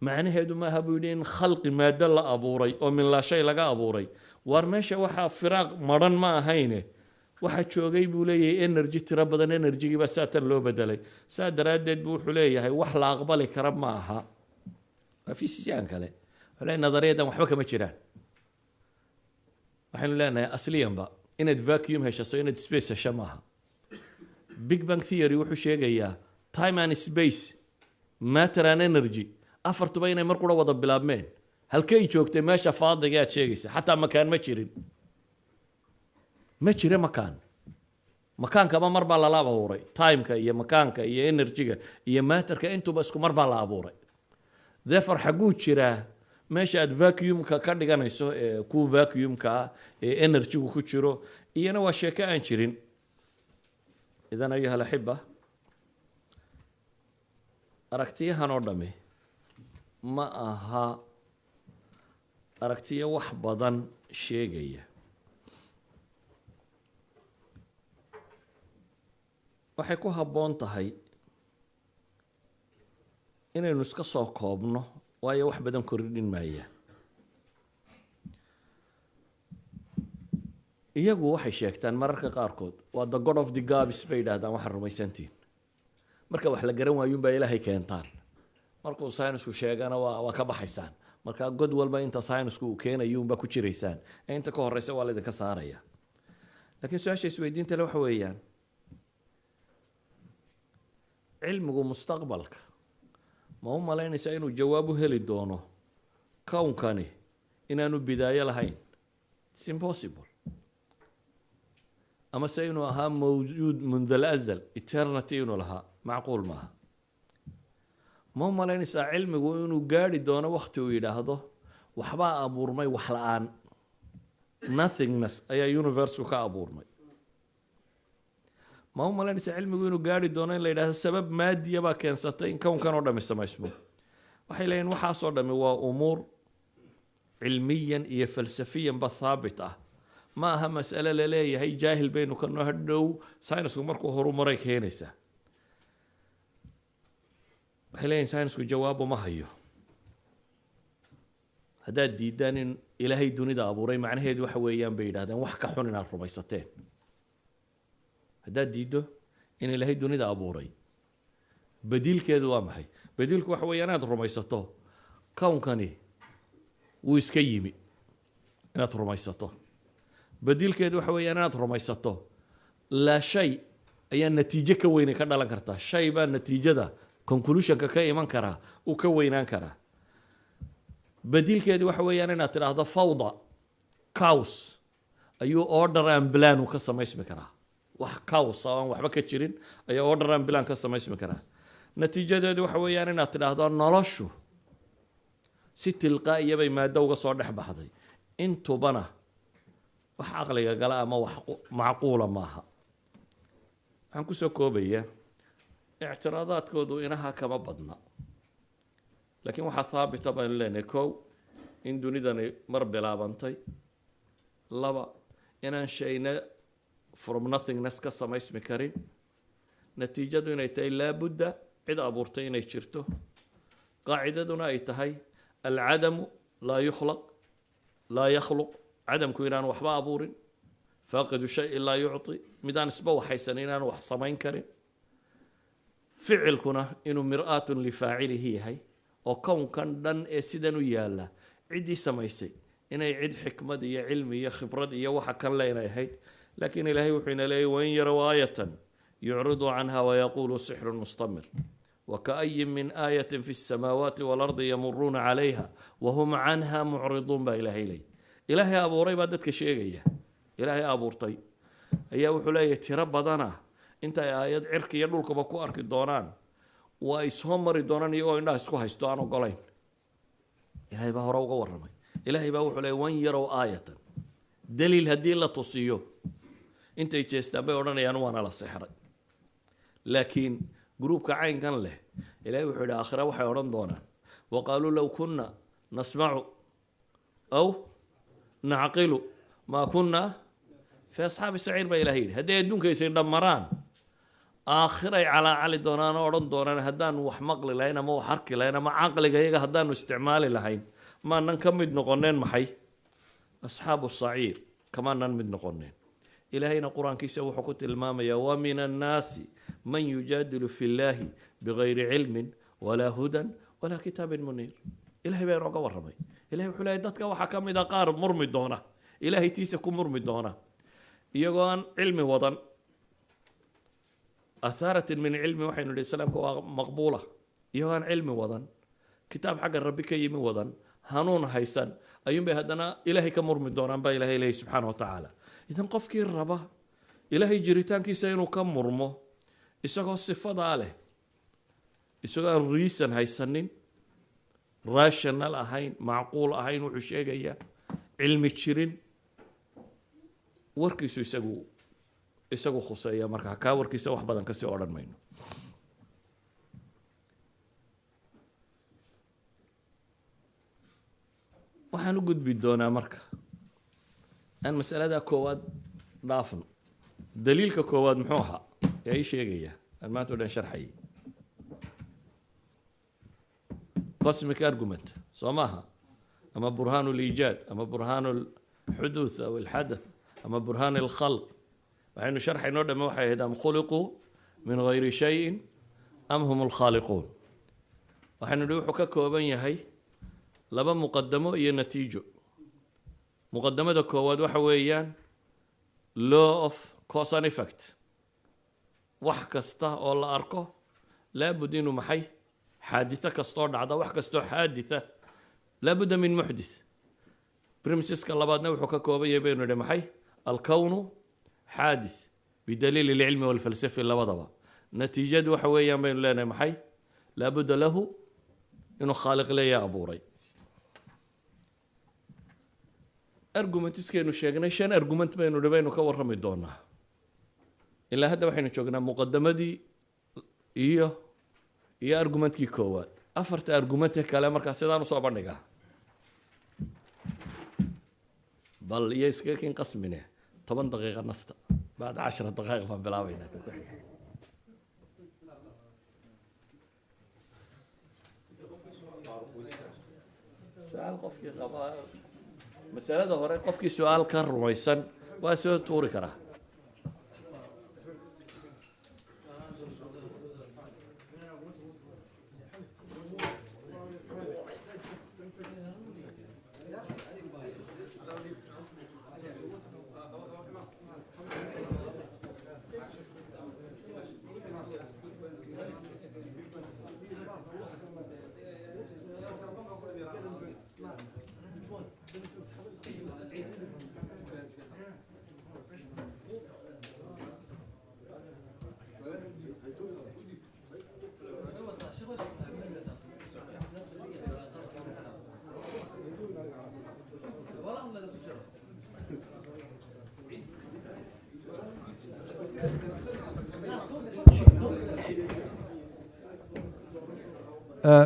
macnaheedu maaha, buu yidhi, in khalqi maado la abuuray oo min laa shay laga abuuray. Waar meesha waxaa firaaq madhan ma ahayne, waxaa joogay, buu leeyahay, energy tiro badan. Energygii baa saatan loo bedelay. Saa daraaddeed buu wuxuu leeyahay wax la aqbali kara ma aha. Waa physician kale. Wuxuu leeyahay nadariyadan waxba kama jiraan. Waxaynu leenahay asliyanba inaad vacuum heshaso, inaad space hesho maaha. Big Bang theory wuxuu sheegayaa time and space, matter and energy, afartuba inay mar qura wada bilaabmeen. Halkay joogtay meesha faadiga aad sheegaysa? Xataa makaan ma jirin, ma jira makaan. Makaankaba mar baa lala abuuray. Timeka iyo makaanka iyo energyga iyo matterka intuba isku mar baa la abuuray. Therefore xagguu jiraa meesha aad vacuumka ka dhiganayso ee ku vacuumka ah ee energygu ku jiro? Iyana waa sheeko aan jirin. إذن أيها الأحبة, aragtiyahan oo dhami ma aha aragtiyo wax badan sheegaya. Waxay ku habboon tahay inaynu iska soo koobno, waayo wax badan kordhin maayaan. Iyagu waxay sheegtaan mararka qaarkood waa the God of the gaps, bay yidhahdaan. Waxaad rumaysantiin marka wax la garan waayuun baa Ilaahay keentaan, markuu saynisku sheegana waa ka baxaysaan. Marka god walba inta saynisku uu keenayuunbaa ku jiraysaan, ee inta ka horeysa waa laydinka saaraya. Laakiin su-aasha isweydiinta le waxa weeyaan, cilmigu mustaqbalka ma u malaynaysaa inuu jawaab u heli doono kownkani inaanu bidaayo lahayn? It's impossible. Ama se inuu ahaa mawjuud منذ الأزل, eternity inuu lahaa, macquul maaha. Ma u malaynaysaa cilmigu inuu gaari doono wakti uu yidhaahdo waxbaa abuurmay wax la-aan, nothingness ayaa universeku ka abuurmay? Ma u malaynaysaa cilmigu inuu gaari doono in la yidhahdo sabab maadiya baa keensatay in kownkan oo dhami samaysmo? Waxay leeyihin waxaasoo dhami waa umuur cilmiyan iyo falsafiyanba thaabit ah. Ma aha mas'ale la leeyahay jaahil baynu ka noo hadhow saynisku markuu horumaray keenaysaa. Waxay leeyihin saynisku jawaabo ma hayo. Haddaad diidaan in Ilaahay dunida abuuray, macnaheedu waxa weeyaan, bay yidhahdeen, wax ka xun inaad rumaysateen. Haddaad diiddo in Ilaahay dunida abuuray, badiilkeedu waa maxay? Badiilku waxa weeya inaad rumaysato kownkani wuu iska yimi, inaad rumaysato. Badiilkeedu waxa weeyaan inaad rumaysato laa shay ayaa natiijo ka weynay ka dhalan kartaa, shay baa natiijada conclusionka ka iman karaa uu ka weynaan karaa. Badiilkeedu waxa weeyaan inaad tidhaahdo fawda. Chaos ayuu order and plan uu ka samaysmi karaa. Wax chaos oo aan waxba ka jirin ayaa order and plan ka samaysmi karaa. Natiijadeedu waxa weeyaan inaad tidhaahdo noloshu si tilqaa'iya bay maaddo uga soo dhex baxday, intubana wax caqliga gala ama wax macquula maaha. Waxaan kusoo koobayaa, ictiraadaadkoodu inaha kama badna, laakiin waxaa thaabita baynu leenahay: kow, in dunidani mar bilaabantay; laba, inaan shayna from nothingness ka samaysmi karin, natiijadu inay tahay laabudda cid abuurtay inay jirto, qaacidaduna ay tahay العدم لا يخلق لا يخلق, cadamku inaan waxba abuurin, فاقد الشيء لا يعطي, midaan isba waxaysan inaan wax samayn karin, ficilkuna inuu مرآة لفاعله yahay, oo kownkan dhan ee sidan u yaalla ciddii samaysay inay cid xikmad iyo cilmi iyo khibrad iyo waxa kan le inay ahayd. Laakiin Ilaahay wuxuu ina leeyay: وإن يروا آية يعرضوا عنها ويقولوا سحر مستمر وكأي من آية في السماوات والأرض يمرون عليها وهم عنها معرضون baa Ilaahay leeyay. Ilaahay abuuray baa dadka sheegaya. Ilaahay abuurtay ayaa wuxuu leeyahay tiro badana inta ay aayad cirka iyo dhulkaba ku arki doonaan, waa ay soo mari doonaan iyagoo indhaha isku haysto, aan ogolayn. Ilaahay baa hore uga warramay. Ilaahay baa wuxuu leeyay: وإن يروا آية, daliil haddii la tusiyo, intay jeestaan bay odhanayaan waana la sixray. Laakiin gruubka caynkan leh, Ilahay wuxuu yidhi aakhira waxay odhan doonaan: وقالوا لو كنا نسمع أو نعقل ما كنا في أصحاب السعير baa Ilahay yidhi. Hadday adduunka isay dhammaraan, aakhiray calaacali doonaan oo odhan doonaan: haddaanu wax maqli lahayn ama wax arki lahayn ama caqliga iyaga haddaanu isticmaali lahayn, maanan ka mid noqoneen maxay? أصحاب السعير kamaanan mid noqoneen. Ilaahayna Qur-aankiisa wuxuu ku tilmaamayaa: ومن الناس من يجادل في الله بغير علم ولا هدى ولا كتاب منير. Ilahay baa inooga warramay. Ilahay wuxuu leeyahy dadka waxaa ka mid a qaar murmi doona, Ilaahay tiisa ku murmi doona, iyagoo aan cilmi wadan, أثارة من علم. Waxaynu idhi islaamka waa maqbuula. Iyagoo aan cilmi wadan, kitaab xagga Rabbi ka yimi wadan, hanuun haysan, ayuun bay haddana Ilaahay ka murmi doonaan baa Ilahay leeyahy subxaana wa tacaala. Idan qofkii raba Ilaahay jiritaankiisa inuu ka murmo isagoo sifadaa leh, isagoo aan reason haysanin, rational ahayn, macquul ahayn, wuxuu sheegayaa cilmi jirin, warkiisu isagu khuseeya. Markaa kaa warkiisa wax badan kasii odhan mayno. Waxaan u gudbi doonaa marka aan masalada koowaad dhaafno. Daliilka koowaad muxuu ahaa yaa ii sheegaya, aan maanta o dhan sharxayay? Cosmic argument, soo maaha? Ama برهان الإيجاد ama برهان الحدوث أو الحدث ama برهان الخلق. Waxaynu sharxaynoo dhamme waxay ahayd: أم خلقوا من غير شيء أم هم الخالقون. Waxaynu nihi wuxuu ka kooban yahay laba muqadamo iyo natiijo. Muqadamada koowaad waxa weeyaan law of cause and effect. Wax kasta oo la arko laabud inuu maxay? Xaaditho kastoo dhacda, wax kastoo xaaditha, لا بد من محدث. Premiseska labaadna wuxuu ka kooban yahay baynu idhi maxay? الكون حادث بدليل العلم والفلسفي labadaba. Natiijadu waxa weeyaan baynu leenahay maxay? Laabudda lahu inuu khaaliq leeya abuuray. Argumentskeenu sheegnay, shan argument baynu idhi baynu ka warrami doonaa. Ilaa hadda waxaynu joognaa muqadamadii iyo argumentkii koowaad. Afarta argumente kale markaa sidaan usoo bandhigaa, bal iyo iskaga kin qasmine, 10 daqiiqa nasta. بعد 10 دقائق baan bilaabaynaa ka ku xiga. Su-aal qofkii qabaa masalada hore, qofkii su-aal ka rumaysan waa soo tuuri karaa.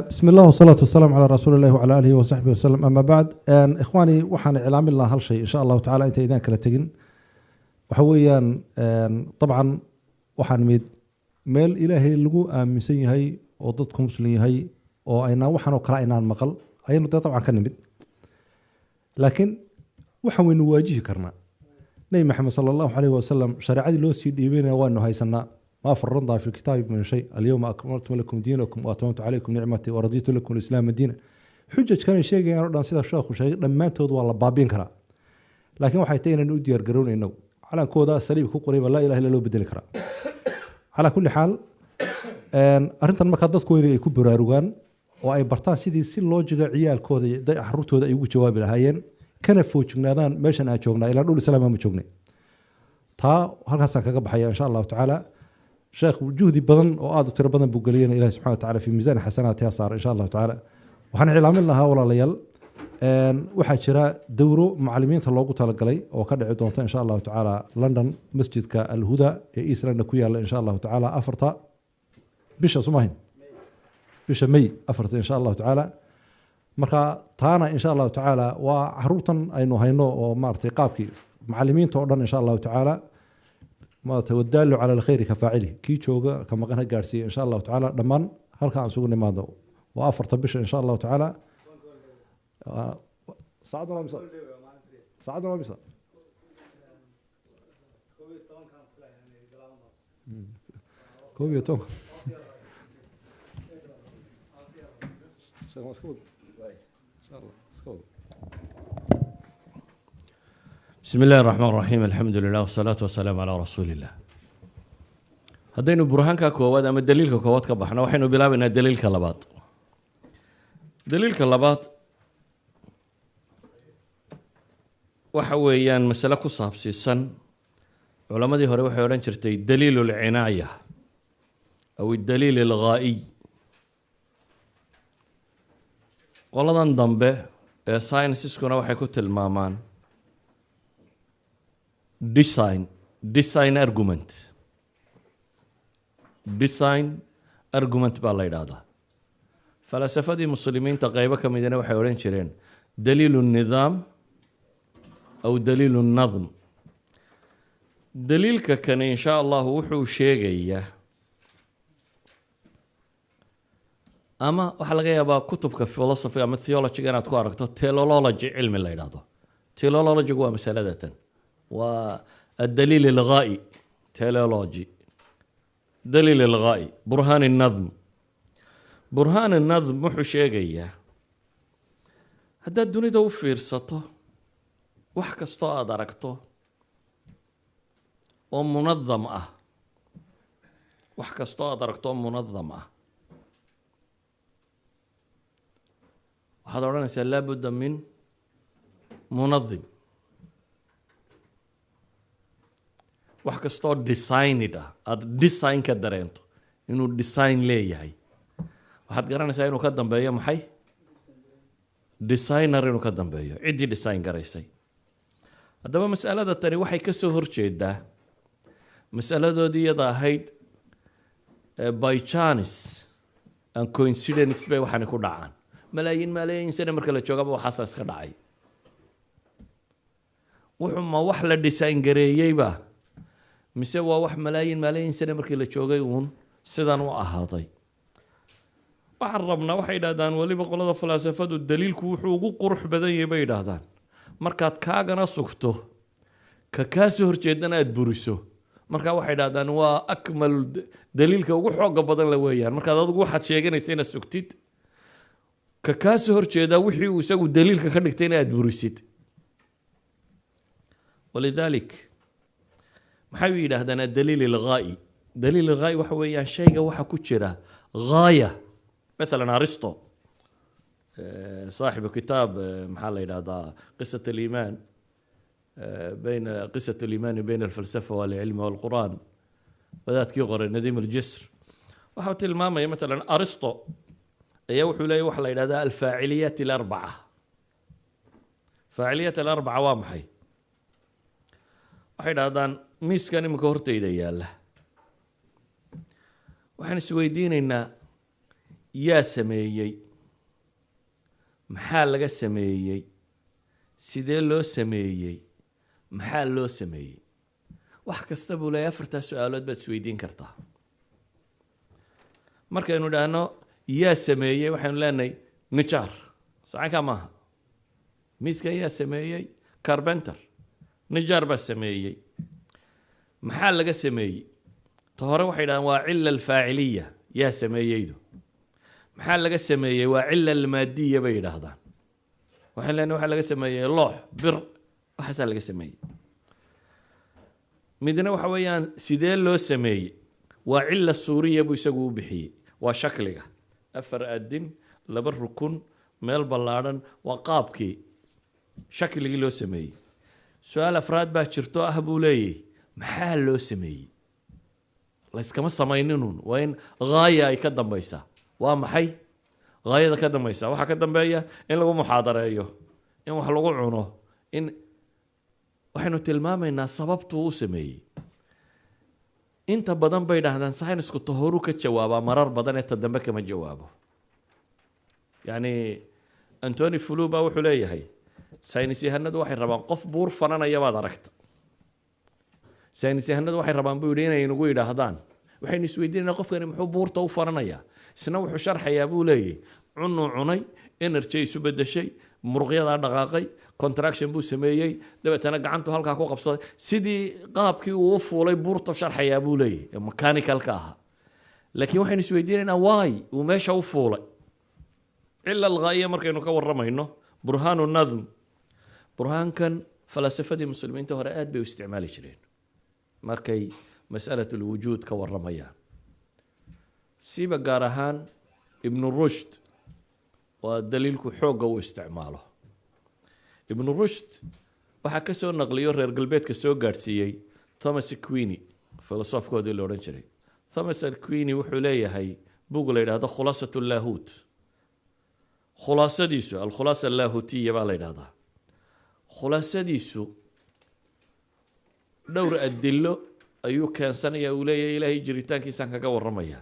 بسم الله والصلاة والسلام على رسول الله وعلى آله وصحبه وسلم، أما بعد، إخواني، waxaan iclaamin lahaa hal shay, insha Allahu tacaala, inta idaan kala tegin. Waxa weeyaan, dabcan waxaan mid meel Ilaahay lagu aaminsan yahay oo dadku muslim yahay oo aynaan waxaan oo kale aynaan maqal ayaynu dee dabcan ka nimid, laakiin waxaan waynu waajihi karnaa. Nebi Maxamed sala Allahu calayhi wasalam shareecadii loo sii dhiibayna waanu haysanaa. ما فرطنا في الكتاب من شيء، اليوم أكملت لكم دينكم وأتممت عليكم نعمتي ورضيت لكم الإسلام دينا. Xujaj kan sheegayaan oo dhan, sida sheekhu sheegay, dhammaantood waa la baabiin karaa, laakiin waxay tahay inaan u diyaar garownayno. Calankooda saliib ku qorayba laa ilaha illa loo bedeli karaa. Calaa kulli xaal, arrintan markaa dadku inay ay ku baraarugaan oo ay bartaan sidii si loojiga ciyaalkooda iyo caruurtooda ay ugu jawaabi lahaayeen, kana foojignaadaan meeshan aan joognaa ilaa dhul islaam ma joognay. Taa halkaasaan kaga baxaya, insha Allahu tacaala. Sheekh juhdi badan oo aada u tiro badan buu geliyena, Ilahi subxana wa taala fi miisaan xasanaati ha saara, insha Allahu tacaala. Waxaan iclaamin lahaa, walaalayaal, waxaa jira dowro macalimiinta loogu talagalay oo ka dhici doonta, insha Allahu tacaala, London, masjidka Alhuda ee East London ku yaala, insha Allahu tacaala, 4-ta bisha sumahin, bisha May 4-ta, insha Allahu tacaala. Marka taana, insha Allahu tacaala, waa caruurtan aynu hayno oo maaragtay qaabkii macalimiinta oo dhan, insha Allahu tacaala, maaragtay والدال على الخير كفاعله, kii jooga ka maqan ha gaarsiiya, insha Allahu tacaala. Dhammaan halka aan isugu nimaadno waa 4-ta bisha, insha Allahu tacaala. Saacaduna waa imisa? Saacaduna waa imisa? 11. Sheekh, waa iska wad. Insha Allah, iska wad. بسم الله الرحمن الرحيم، الحمد لله والصلاة والسلام على رسول الله. Haddaynu burhaanka koowaad ama daliilka koowaad ka baxno, waxaynu bilaabaynaa daliilka labaad. Daliilka labaad waxa weeyaan masale ku saabsiisan culammadii hore waxay odhan jirtay دليل العناية أو الدليل الغائي. Qoladan dambe ee sciences-kuna waxay ku tilmaamaan design argument. Design argument baa la yidhaahdaa. Falasafadii muslimiinta qeybo ka midina waxay odhan jireen دليل النظام أو دليل النظم. Daliilka kani, insha Allahu, wuxuu sheegayaa, ama waxaa laga yaabaa kutubka philosophy ama theology inaad ku aragto, teleology cilmi la yidhaahdo. Teleology-gu waa masalada tan, waa الدليل الغائي, teleology, دليل الغائي, برهان النظم. برهان النظم wuxuu sheegayaa, haddaad dunida u fiirsato, wax kastoo aada aragto oo munadam ah, wax kastoo aada aragto oo munadam ah, waxaad odhanaysaa لا بد من منظم. Wax kastoo designed ah, aada design ka dareento inuu design leeyahay, waxaad garanaysaa inuu ka dambeeyo maxay? Designer inuu ka dambeeyo, ciddii design garaysay. Haddaba mas'alada tani waxay ka soo horjeedaa mas'aladoodii iyada ahayd by chance and coincidence bay waxaani ku dhacaan. Malaayiin malaayiin sane marka la joogaba waxaasa iska dhacay. Wuxuu ma wax la design gareeyeyba, mise waa wax malaayiin malaayiin sane markii la joogay uun sidan u ahaaday? Waxaan rabnaa, waxay yidhahdaan weliba qolada falaasafadu, daliilku wuxuu ugu qurux badan yahay, bay yidhaahdaan, markaad kaagana sugto, ka kaa soo horjeedana aada buriso. Marka waxay yidhahdaan waa أكمل, daliilka ugu xooga badan la weeyaan markaad adigu waxaad sheeganaysa inaad sugtid, ka kaa soo horjeedaa wixii uu isagu daliilka ka dhigtay in aad burisid. ولذلك maxay u yidhaahdaan الدليل الغائي؟ دليل الغائي waxa weeyaan shayga waxa ku jira غاية. مثلا أرسطو، صاحب كتاب maxaa la yidhahdaa, قصة الإيمان بين قصة الإيمان بين الفلسفة والعلم والقرآن, wadaadkii qoray نديم الجسر, waxau tilmaamaya مثلا أرسطو ayaa wuxuu leeyahy waxa la yidhahdaa الفاعليات الأربعة. فاعليات الأربعة waa maxay? Waxay dhahdaan miiskan iminka hortayda yaalla, waxaan isweydiinaynaa: yaa sameeyey? Maxaa laga sameeyey? Sidee loo sameeyey? Maxaa loo sameeyey? Wax kasta, buu leeyahy, afartaa su-aalood baad isweydiin kartaa. Markaynu idhaahno "yaa sameeyey", waxaynu leenahay nijaar. Sacankaa maaha. Miiskan yaa sameeyey? Carpenter, nijaar baa sameeyey. Maxaa laga sameeyey? Ta hore waxay dhahaan waa cila alfaaciliya, yaa sameeyeydu. Maxaa laga sameeyey waa cila almaadiya bay yidhaahdaan. Waxaan leenahay waxaa laga sameeyey loox, bir, waxaasaa laga sameeyey. Midna waxa weeyaan sidee loo sameeyey. Waa cila suuriya buu isagu u bixiyey, waa shakliga: afar adin, laba rukun, meel ballaadhan, waa qaabkii, shakligii loo sameeyey. Su-aal afraad baa jirto ah, buu leeyahy, maxaa loo sameeyey? Layskama samayninun, waa in haaya ay ka dambaysaa. Waa maxay haayada ka dambaysa? Waxaa ka dambeeya in lagu muxaadareeyo, in wax lagu cuno, in waxaynu tilmaamaynaa sababtuu u sameeyey. Inta badan bay dhahdaan saynisku ta horu ka jawaabaa marar badan ee ta dambe kama jawaabo. Yacni Antony Flew baa wuxuu leeyahay saynis yahanadu waxay rabaan, qof buur fananaya baad aragta, saynis yahanadu waxay rabaan, buu yidhi, inay nagu yidhaahdaan, waxaynu isweydiinayna qofkani muxuu buurta u fananayaa? Isna wuxuu sharxayaa, buu leeyahy, cunuu cunay, energy isu bedeshay, muruqyadaa dhaqaaqay, contraction buu sameeyey, dabeetana gacantu halkaa ku qabsaday, sidii qaabkii uu u fuulay buurta sharxayaa, buu leeyahy, ee mechanicalka ahaa. Laakiin waxaynu isweydiinaynaa why uu meesha u fuulay. Cila alghaa'iya markaynu ka warramayno, burhaanu nadm, burhaankan falaasafadii muslimiinta hore aad bay u isticmaali jireen markay mas'alat lwujuud ka warramayaan, siba gaar ahaan Ibnu Rushd waa daliilku xoogga uu isticmaalo. Ibnu Rushd waxaa ka soo naqliyo reer galbeedka soo gaadhsiiyey Thomas Aquinas, filosofkoodii la odhan jiray. Thomas Aquinas wuxuu leeyahay bug la yidhahdo Khulaasat Llaahuut. Khulaasadiisu Alkhulaasa Allaahutiya baa la yidhahdaa. Khulaasadiisu dhowr adilo ayuu keensanaya, uu leeyahay Ilaahay jiritaankiisaan kaga warramaya.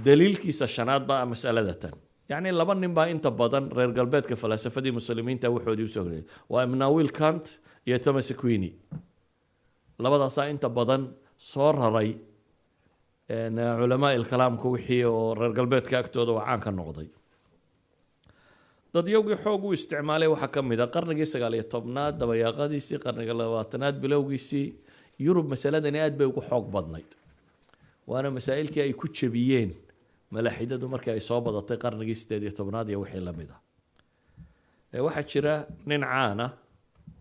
Daliilkiisa shanaad baa masalada tan. Yacni laba nin baa inta badan reer galbeedka falaasafadii muslimiinta waxoodii usoo horreeyay, waa Immanuel Kant iyo Thomas Aquinas. Labadaasaa inta badan soo raray culamaa ilkalaamka wixii oo reer galbeedka agtooda waa caan ka noqday. Dadyowgii xoog u isticmaalay waxaa ka mid a qarnigii 19aad dabayaaqadiisii, qarniga 20aad bilowgiisii, Yurub masaladani aad bay ugu xoog badnayd, waana masaa'ilkii ay ku jebiyeen malaaxidadu markii ay soo badatay qarnigii 18aad iyo wixii lamid ah. Waxaa jira nin caana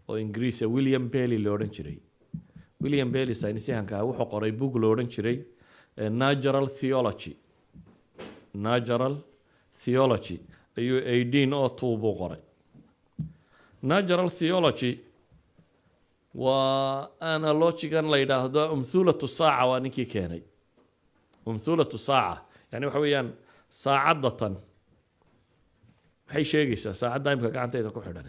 oo Ingiriisa, William Paley lo odhan jiray. William Paley, saynisyahanka ah, wuxuu qoray book lo odhan jiray Natural Theology. Natural Theology ayuu 1802 buu qoray. Natural Theology waa analogygan la yidhaahdo umthulatu saaca. Waa ninkii keenay umthulatu saaca. Yani waxa weeyaan saacadda tan maxay sheegaysaa? Saacadda imika gacantayda ku xidhan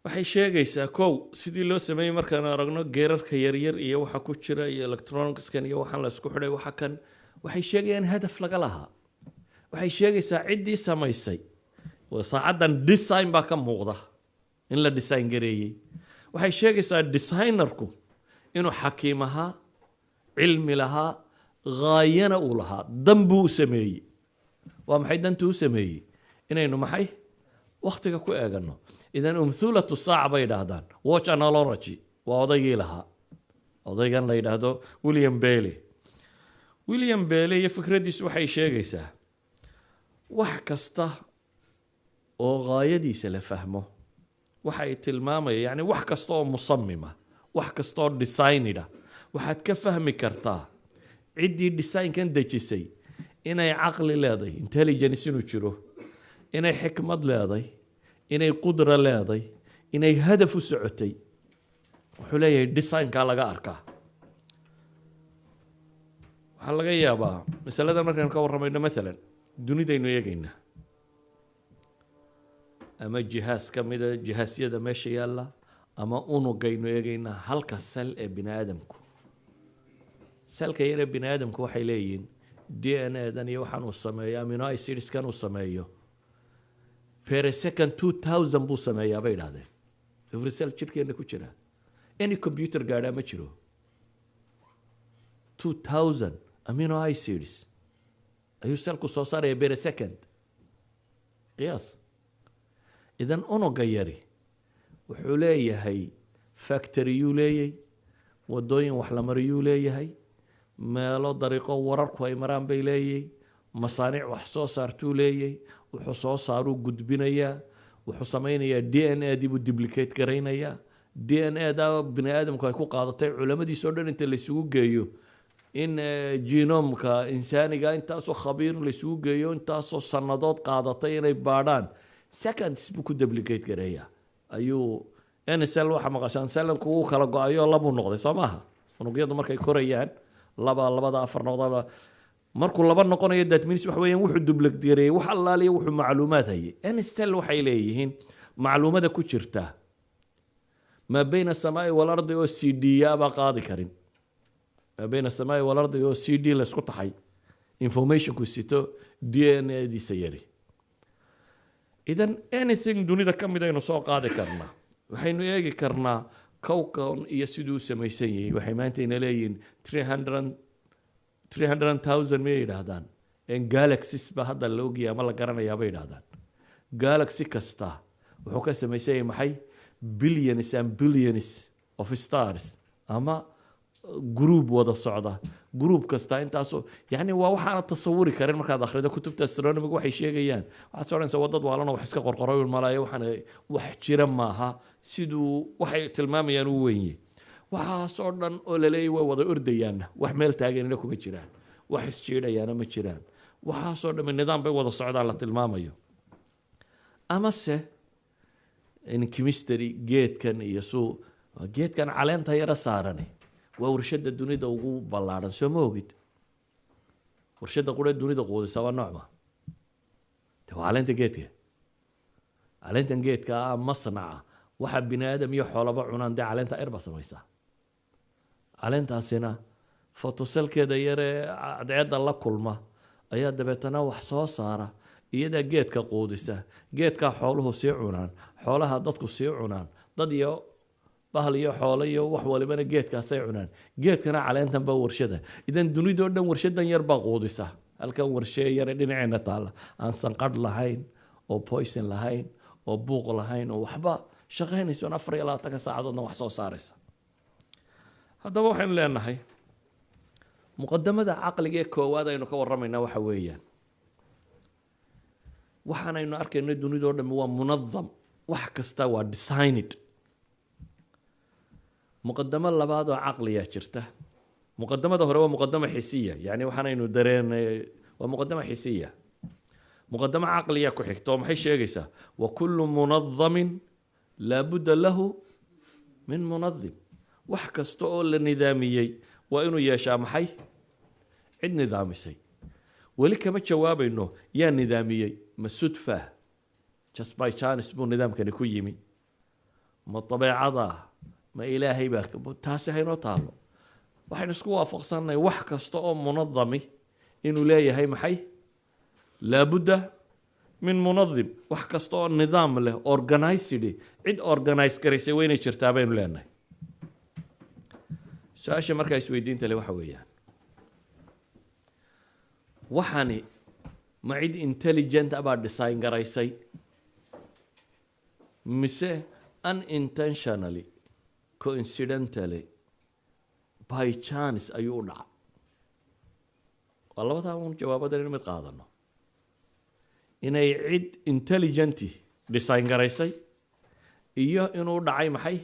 waxay sheegaysaa, kow, sidii loo sameeyey markaan aragno geerarka yaryar iyo waxa ku jira iyo electronicskan iyo waxaan la isku xidhay, waxa kan waxay sheegayaan hadaf laga lahaa. Waxay sheegaysaa ciddii samaysay. Saacaddan design baa ka muuqda, in la design gareeyey. Waxay sheegaysaa designerku inuu xakiim ahaa, cilmi lahaa, haayana uu lahaa, dan buu u sameeyey. Waa maxay dantuu u sameeyey? Inaynu maxay waktiga ku eegano. Idan umthulatu saaca bay yidhaahdaan, watch analogy, waa odaygii lahaa, odaygan la yidhaahdo William Paley. William Paley iyo fikraddiisu waxay sheegaysaa wax kasta oo haayadiisa la fahmo waxa ay tilmaamaya, yani wax kasta oo musamima, wax kasta oo designida, waxaad ka fahmi kartaa ciddii designkan dejisay inay caqli leeday, intelligence inuu jiro, inay xikmad leeday, inay qudra leeday, inay hadaf u socotay. Wuxuu leeyahay designkaa laga arkaa. Waxaa laga yaabaa masalada markaynu ka warramayno, maalan dunidaynu eegaynaa. Ama jihaas ka mida jihaasyada meesha yaalla, ama unugaynu eegaynaa, halka cell ee bini aadamku, cellka yar ee bini aadamku, waxay leeyihiin DNA dan iyo waxaan uu sameeyo, amino acidskan uu sameeyo, per second 2000 buu sameeyaa bay idhahdeen. Every cell jidhkeena ku jira any computer gaadhaa ma jiro. 2000 amino acids ayuu cellku soo saaraya per second. Qiyaas. Idan unuga yari wuxuu leeyahay factoryyuu leeyay, wadooyin wax la mariyuu leeyahay, meelo dariiqo wararku ay maraan bay leeyahy, masaaniic wax soo saartuu leeyay, wuxuu soo saaruu gudbinayaa, wuxuu sameynayaa DNA dibuu duplicate garaynayaa. DNA da bini aadamku ay ku qaadatay culamadiis oo dhan inta laysugu geeyo in genomka insaaniga intaasoo khabiir laysugu geeyo, intaasoo sannadood qaadatay inay baadhaan, seconds buu ku duplicate gareeyaa. Ayuu nsl waxa maqashaan cellku wuu kala go-ayo, labuu noqday, soo maaha? Unugyadu markay korayaan laba, labada afar noqda. Markuu laba noqonayo, that means waxa weeyaan wuxuu duplicate gareeyay wax allaaliya wuxuu macluumaad hayay. Nsl waxay leeyihiin macluumada ku jirta maa bayna asamaai walardi oo CD baa qaadi karin. Maa bayna asamaai walardi oo CD laysku taxay informationku sito DNA diisa yari. Idan anything dunida ka mid aynu soo qaadi karnaa, waxaynu eegi karnaa kowkan iyo siduu u samaysan yahay. Waxay maanta ina leeyihiin 300,000 miyay yidhaahdaan galaxies ba hadda la ogyahay ama la garanayaa bay yidhahdaan. Galaxy kasta wuxuu ka samaysan yahay maxay? Billions and billions of stars ama group wada socda, group kasta intaasoo, yani waa waxaana tasawuri karin markaad akhrido kutubta astronomiga waxay sheegayaan. Waxaad soo odhanaysaa wadad waalana wax iska qorqoray malaayo, waxaan wax jira maaha. Siduu waxay tilmaamayaan u wenye, waxaasoo dhan oo laleeyahy way wada ordayaanna, wax meel taaganina kuma jiraan, wax isjiidhayaana ma jiraan. Waxaasoo dhami nidaam bay wada socdaan la tilmaamayo. Amase in chemistry, geedkan iyo suu geedkan caleenta yara saarani waa warshada dunida ugu ballaadhan, soo ma ogid? Warshada qura dunida quudisa waa noocma? De waa caleenta geedka. Caleentan geedka ah masnaca waxa bini aadam iyo xoolaba cunaan, dee caleenta yar baa samaysaa. Caleentaasina photocellkeeda yaree cadceedda la kulma ayaa dabeetana wax soo saara, iyadaa geedka quudisa, geedkaa xooluhu sii cunaan, xoolaha dadku sii cunaan, dad iyo bahal iyo xoolo iyo wax walibana geedkaasay cunaan, geedkana caleentan baa warshada. Idan dunidoo dhan warshadan yar baa quudisa. Halkan warshee yare dhinaceena taalla, aan sanqadh lahayn oo poison lahayn oo buuq lahayn oo waxba shaqaynayso, 24-ka saacadoodna wax soo saaraysa. Haddaba waxaynu leenahay muqadamada caqliga ee koowaad aynu ka warramaynaa waxa weeyaan waxaanaynu arkayno dunidoo dhami waa munadam, wax kasta waa designed. Muqadamo labaad oo caqliya jirta. Muqadamada hore waa muqadama xisiya, yani waxaanaynu dareenay waa muqadama xisiya. Muqadamo caqliya ku xigta oo maxay sheegaysaa? Wa kullu munadamin laa budda lahu min munadim. Wax kasta oo la nidaamiyey waa inuu yeeshaa maxay? Cid nidaamisay. Weli kama jawaabayno yaa nidaamiyey. Ma sudfa, just by chance buu nidaamkani ku yimi? Ma dabeecada? Ma Ilaahay baa? Taasi haynoo taalo. Waxaynu isku waafaqsannahay wax kasta oo munadami inuu leeyahay maxay? Laabudda min munadim. Wax kasta oo nidaam leh, organized, cid organize garaysay waa inay jirtaa baynu leenahay. Su-aasha markaa isweydiinta le waxa weeyaan, waxani ma cid intelligent ah baa design garaysay, mise unintentionally, coincidentally, by chance ayuu u dhacay? Waa labadaa un jawaabadan in mid qaadano: inay cid intelligent design garaysay iyo inuu dhacay maxay?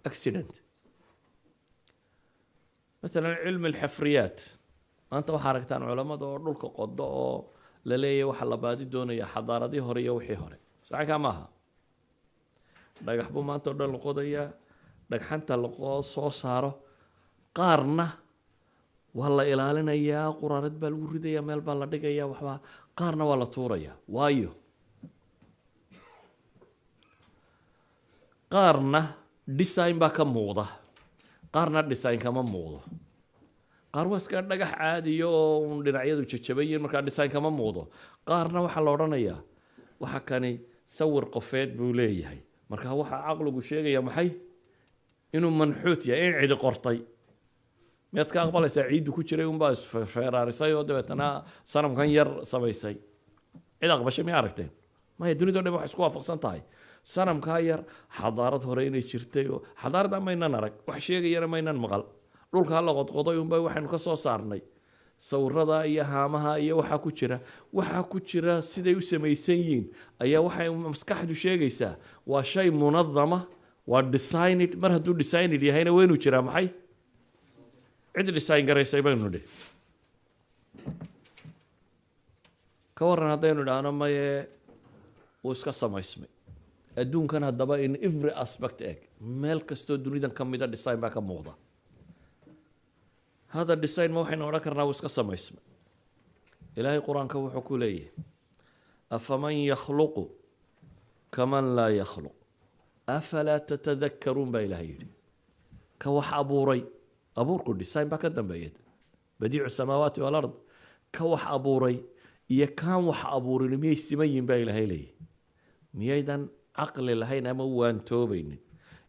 Accident. Maalan cilmi alxafriyaat, maanta waxaa aragtaan culamada oo dhulka qodo oo la leeyahay waxaa la baadi doonaya xadaaradii hore iyo wixii hore. Sacankaa maaha, dhagax buu maanta o dhan la qodayaa. Dhagxanta laqoo soo saaro qaarna waa la ilaalinayaa, quraarad baa lagu ridayaa, meel baa la dhigayaa, waxbaa, qaarna waa la tuurayaa. Waayo? Qaarna design baa ka muuqda, qaarna design kama muuqdo. Qaar waa iska dhagax caadiya oo un dhinacyadu jajabayiin, markaa design kama muuqdo. Qaarna waxaa la odhanayaa waxa kani sawir qofeed buu leeyahay. Marka waxaa caqligu sheegaya maxay? Inuu manxuut yahay, in cidi qortay. Miyaad ka aqbalaysaa ciiddu ku jiray unbaa isfeeraarisay oo dabeetana sanamkan yar samaysay? Cid aqbashay miya aragteen? Maya. Dunida o dhan waxay isku waafaqsan tahay sanamkaa yar xadaarad hore inay jirtay, oo xadaaradda maynan arag, wax sheegayana maynan maqal. Dhulkaa la qodqoday unba waxaynu ka soo saarnay sawirada iyo haamaha iyo waxaa ku jira. Waxaa ku jira siday u samaysan yihiin ayaa waxay maskaxdu sheegaysaa waa shay munadama, waa designed. Mar hadduu designed yahayna, waa inuu jiraa maxay? Cid design garaysay baynu nidhi. Ka waran haddaynu idhaahno maye, wuu iska samaysmay adduunkan? Haddaba in every aspect eg, meel kastoo dunidan ka mida design baa ka muuqda. Hada design ma waxaynu odhan karnaa wuu iska samaysmay? Ilaahay Qur-aanka wuxuu ku leeyahay: "أفمن يخلق كمن لا يخلق أفلا تتذكرون" baa Ilahay yidhi. Ka wax abuuray, abuurku design baa ka dambeeya, بديع السماوات والأرض, ka wax abuuray iyo kaan wax abuurin miyay siman yihin baa Ilaahay leeyahy? Miyaydan caqli lahayn ama waantoobaynin?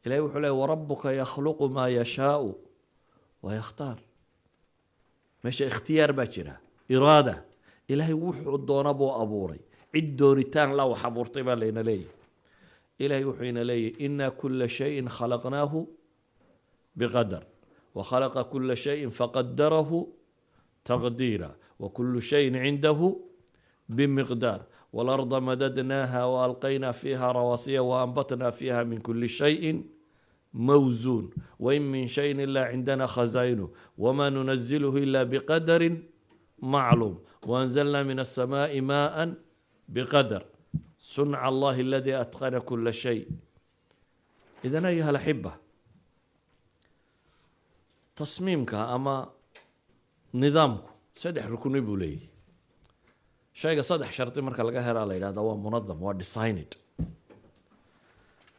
Ilahay wuxuu leeyay: "وربك يخلق ما يشاء ويختار". Meesha ikhtiyaar baa jira, iraada. Ilaahay wuxuu doona buu abuuray. Cid doonitaan la wax abuurtay baa layna leeyahy. Ilahay wuxuu ina leeyahy: "إنا كل شيء خلقناه بقدر وخلق كل شيء فقدره تقديرا وكل شيء عنده بمقدار والأرض مددناها وألقينا فيها رواسي وأنبتنا فيها من كل شيء موزون وإن من شيء إلا عندنا خزائنه وما ننزله إلا بقدر معلوم وأنزلنا من السماء ماء بقدر صنع الله الذي أتقن كل شيء". إذن أيها الأحبة، tasmiimka ama nidaamku saddex rukni buu leeyahy. Shayga saddex shardi marka laga helaa la yidhahda waa munadam, waa designed.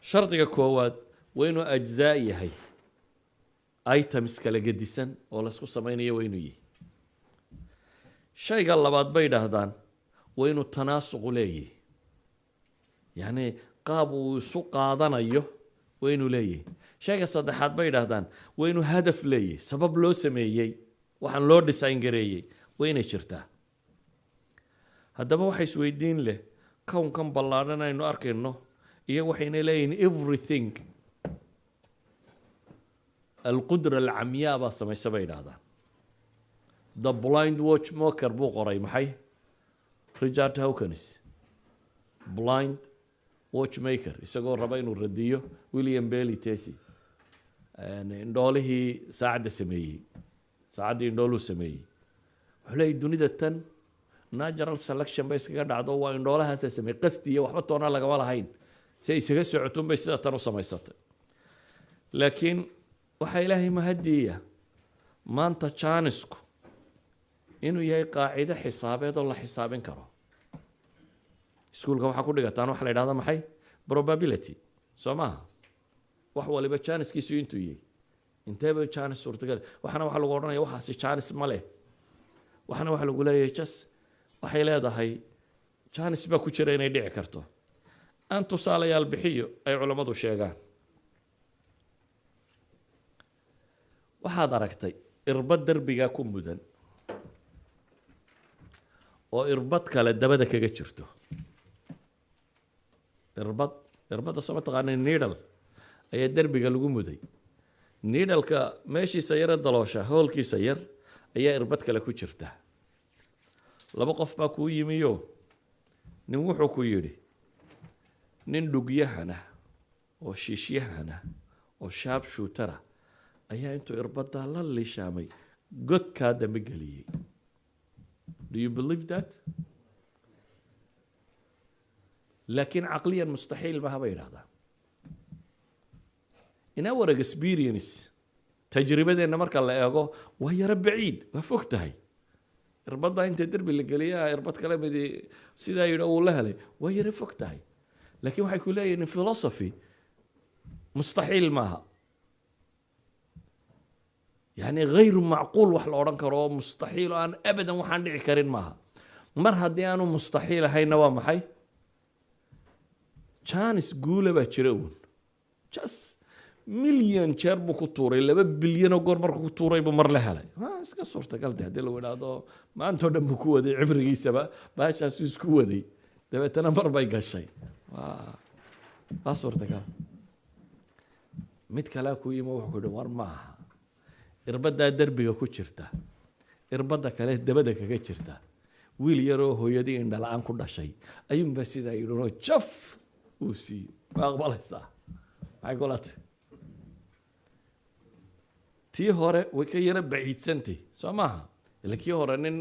Shardiga koowaad waa inuu ajzaa yahay, items kala gedisan oo laysku samaynayo waa inuu yahay. Shayga labaad bay idhaahdaan waa inuu tanaasuqu leeyahay, yacni qaab uu isu qaadanayo waa inuu leeyahay. Shayga saddexaad bay idhaahdaan waa inuu hadaf leeyahay, sabab loo sameeyey, waxaan loo design gareeyey waa inay jirtaa. Haddaba waxa isweydiin leh, kownkan ballaadhan aynu arkayno iyo waxayna leeyihin everything القدرة العمياء baa samaysa bay idhaahdaan. The Blind Watchmaker buu qoray maxay? Richard Dawkins, Blind Watchmaker, isagoo raba inuu radiyo William Paley thesis, indhoolihii saacadda sameeyey, saacaddii indhooluu sameeyey. Wuxuu leeyay dunida tan natural selection bay iskaga dhacdo, waa indhoolahaasa sameeyey, qasdi iyo waxba toona lagama lahayn, si ay isaga socotun bay sida tan u samaysatay. Laakiin waxaa Ilaahay mahadiya maanta jaanisku inuu yahay qaacido xisaabeed oo la xisaabin karo. Iskuulka waxaa ku dhigataan waxa la yidhahda maxay? Probability, soo maaha? Wax waliba jaaniskiisu intuu yahay, inteeba jaanis suurtagal. Waxana waxaa lagu odhanaya waxaasi jaanis ma leh, waxana waxaa lagu leeyahay jas waxay leedahay, jaanis baa ku jira inay dhici karto. Aan tusaalayaal bixiyo ay culammadu sheegaan. Waxaad aragtay irbad derbigaa ku mudan oo irbad kale dabada kaga jirto. Irbad, irbadda soo ma taqaana? Needle ayaa derbiga lagu muday. Needleka meeshiisa yare daloosha, hoolkiisa yar ayaa irbad kale ku jirta. Laba qof baa kuu yimiyo. Nin wuxuu ku yidhi nin dhugyahana oo shiishyahana oo sharp shooter ah ayaa intuu irbaddaa la lishaamay godkaa dambe geliyey. Do you believe that? Laakiin caqliyan mustaxiil maha bay yidhahdaan. In our experience, tajribadeenna marka la eego, waa yaro baciid, waa fog tahay. Irbadda inta derbi la geliya irbad kale midi sidaa yidhi uu la helay, waa yaro fog tahay. Laakiin waxay ku leeyihin philosophy. Mustaxiil maaha, yani غير معقول wax la odhan karo oo mustaxiil oo aan abadan waxaan dhici karin maaha. Mar haddii aanu mustaxiil ahayna, waa maxay? Chance guula baa jira uun. Just milyan jeer buu ku tuuray, 2 bilyan oo goor markuu ku tuuray buu mar la helay. Iska suurtagal de haddii lagu idhaahdo maantao dhan buu ku waday, cimrigiisaba baashaasu isku waday, dabeetana mar bay gashay, waa suurtagal. Mid kalea ku yimo, wuxuu ku yihi, war ma aha, irbaddaa derbiga ku jirta, irbadda kale dabada kaga jirta, wiil yaroo hooyadii indhala-aan ku dhashay ayuunbaa sidaa yidhinoo jaf uu siiyey. Ma aqbalaysaa? Maxay kula tahy? Tii hore way ka yaro baciidsantay, soo maaha? Ila kii hore nin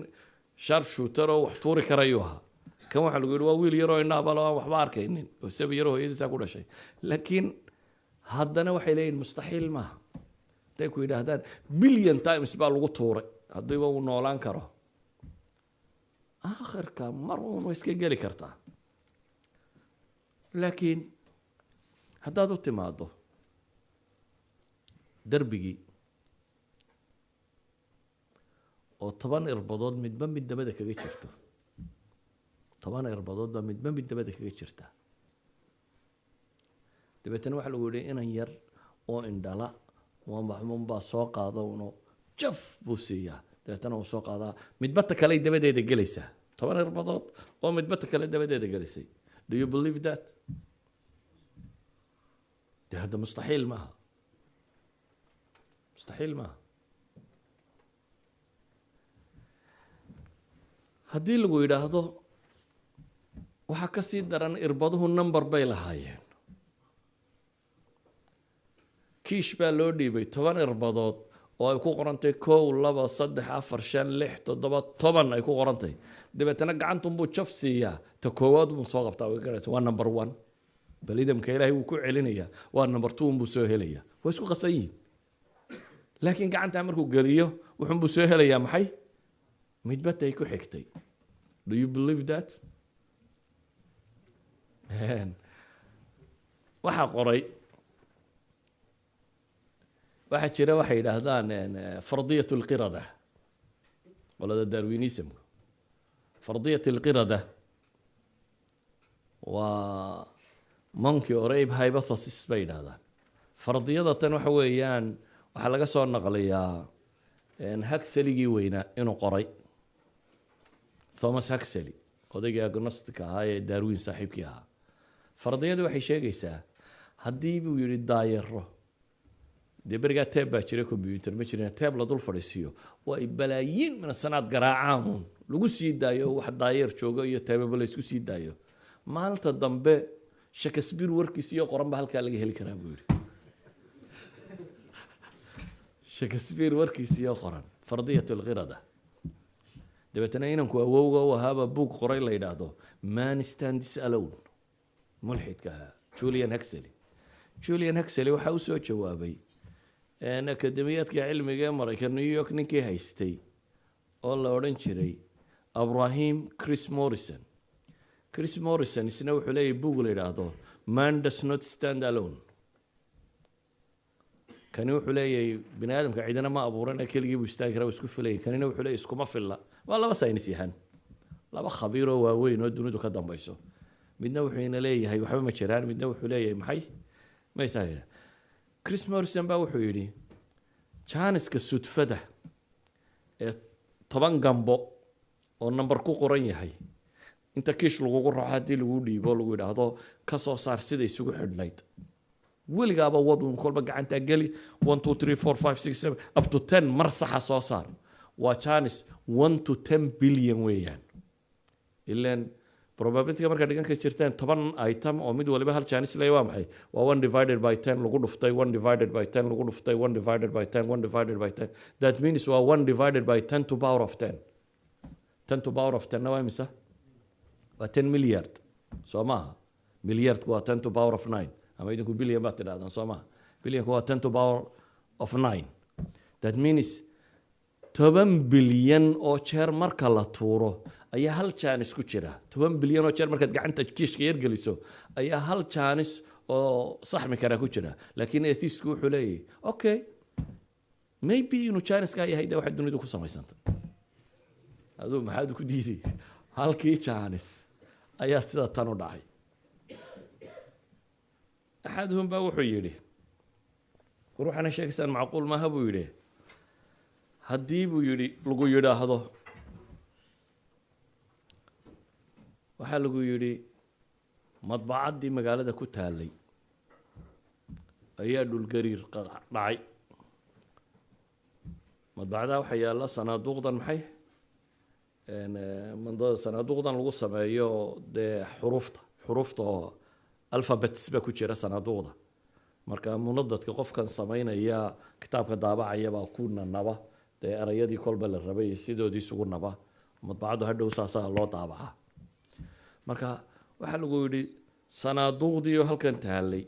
sharp shooter oo wax tuuri karayuu ahaa. Kan waxaa lagu yidhi waa wiil yaroo indhaabalo aan waxba arkaynin oo sabi yaroo hooyadiisaa ku dhashay. Laakiin haddana waxay leeyihin mustaxiil maaha. Hadday ku yidhaahdaan billion times baa lagu tuuray, haddiiba uu noolaan karo, aakhirka mar uun way iska geli kartaa. Laakiin haddaad u timaado derbigii oo 10 irbadood midba mid dabada kaga jirto, 10 irbadood baa midba mid dabada kaga jirta, dabeetana waxaa lagu yihi inan yar oo indhala baa soo qaada uno, jaf buu siiyaa, dabeetana uu soo qaadaa, midbata kaley dabadeeda gelaysaa. 10 irbadood oo midbata kale dabadeeda gelaysay, do you believe that? De hadda mustaxiil maaha, mustaxiil maaha. Haddii lagu yidhaahdo waxaa ka sii daran, irbaduhu number bay lahaayeen, kiish baa loo dhiibay 10 irbadood oo ay ku qorantay 1, 2, 3, 4, 5, 6, 7, 10 ay ku qorantay, dabeetana gacantunbuu jaf siiyaa, ta koowaad buu soo qabtaa, way garaysa waa number one. Bal idamka Ilaahay wuu ku celinayaa, waa number two unbuu soo helayaa. Waa isku qasan yihin, laakiin gacantaa markuu geliyo wuxuunbuu soo helayaa maxay? Midbatay ku xigtay. Do you believe that? Waxaa qoray, waxaa jira waxay yidhaahdaan fardiyat alqirada, qolada Darwinismka. Fardiyat alqirada waa monkey or ape hypothesis bay yidhahdaan. Fardiyada tan waxa weeyaan waxaa laga soo naqliyaa Huxley-gii weynaa inuu qoray, Thomas Huxley, odaygii agnostic ahaa ee Darwin saaxiibkii ahaa. Fardiyadu waxay sheegaysaa haddii, buu yihi, daayaro, dee berigaa teeb baa jiray, computer ma jirin, teeb la dul fadhiisiiyo oo ay balaayiin mina sanaad garaacaan, lagu sii daayo wax daayeer joogo iyo teebaba la isku sii daayo, maalinta dambe Shakespeare warkiis iyo qoran ba halkaa laga heli karaa, buu yihi. Shakespeare warkiis iyo qoran, fardiyat alqirada. Dabeetana inanku awowga u ahaaba buug qoray la yidhaahdo Man Stands Alone, mulxidka ahaa Julian Huxley. Julian Huxley waxaa usoo jawaabay akademiyaadka cilmiga ee Maraykan, New York, ninkii haystay oo la odhan jiray Abraham Chris Morrison. Chris Morrison isna wuxuu leeyahy buug la yidhaahdo Man Does Not Stand Alone. Kani wuxuu leeyahay bini aadamka cidina ma abuuran, keligii buu istaagi karaa, isku filayay. Kanina wuxuu leeyahy iskuma filla. Waa laba saynis yahan, laba khabiir oo waaweyn oo dunidu ka dambayso. Midna wuxuu ina leeyahay waxba ma jiraan, midna wuxuu leeyahay maxay ma istaagaya. Chris Morrison baa wuxuu yidhi chance-ka sudfada ee 10 gambo oo number ku qoran yahay inta kiish lagugu raxo, haddii lagu dhiibo, lagu yidhaahdo ka soo saar sida isugu xidhnayd, weligaaba wadun kolba gacantaa geli, 1, 2, 3, 4, 5, 6, 7 up to 10, mar saxa soo saar, waa chance 1 to 10 billion weeyaan. Ilan probabilityga markaa dhigan ka jirteen 10 item oo mid waliba hal chance leeyahay, waa maxay? Waa 1 divided by 10 lagu dhuftay 1 divided by 10 lagu dhuftay 1 divided by 10 1 divided by 10. That means waa 1 divided by 10 to power of 10. 10 to power of 10 na waa imisa? Waa 10 milliard, soo maaha? Milyardku waa 10 to power of 9, ama idinku billion baad tidhahdaan, soo maaha? Billionku waa 10 to power of 9. That means 10 bilyan oo jeer marka la tuuro ayaa hal chance ku jira. 10 bilyan oo jeer markaad gacanta kiishka yargeliso ayaa hal chance. Oo saxmi karaa ku jira, laakiin atheistku wuxuu leeyahy, okay, maybe inuu chance-kaa yahay de waxay dunidu ku samaysantay. Aduu maxaad ku diiday? Halkii chance ayaa sida tan u dhacay. Axaduhum baa wuxuu yidhi, war waxaana sheegaysaan macquul maaha, buu yidhi. Haddii, buu yidhi, lagu yidhaahdo, waxaa lagu yidhi madbacaddii magaalada ku taalay ayaa dhulgariir dhacay, madbacadaha waxaa yaalla sanaaduuqdan, maxay, sanaaduuqdan lagu sameeyo dee xuruufta oo alphabets baa ku jira sanaaduuqda. Marka munadadka qofkan samaynaya kitaabka daabacaya baa ku nanaba dee erayadii kolba la rabay sidoodii isugu naba. Madbacaddu hadhow saasaa loo daabacaa. Marka waxaa lagu yidhi sanaaduuqdii oo halkan taallay,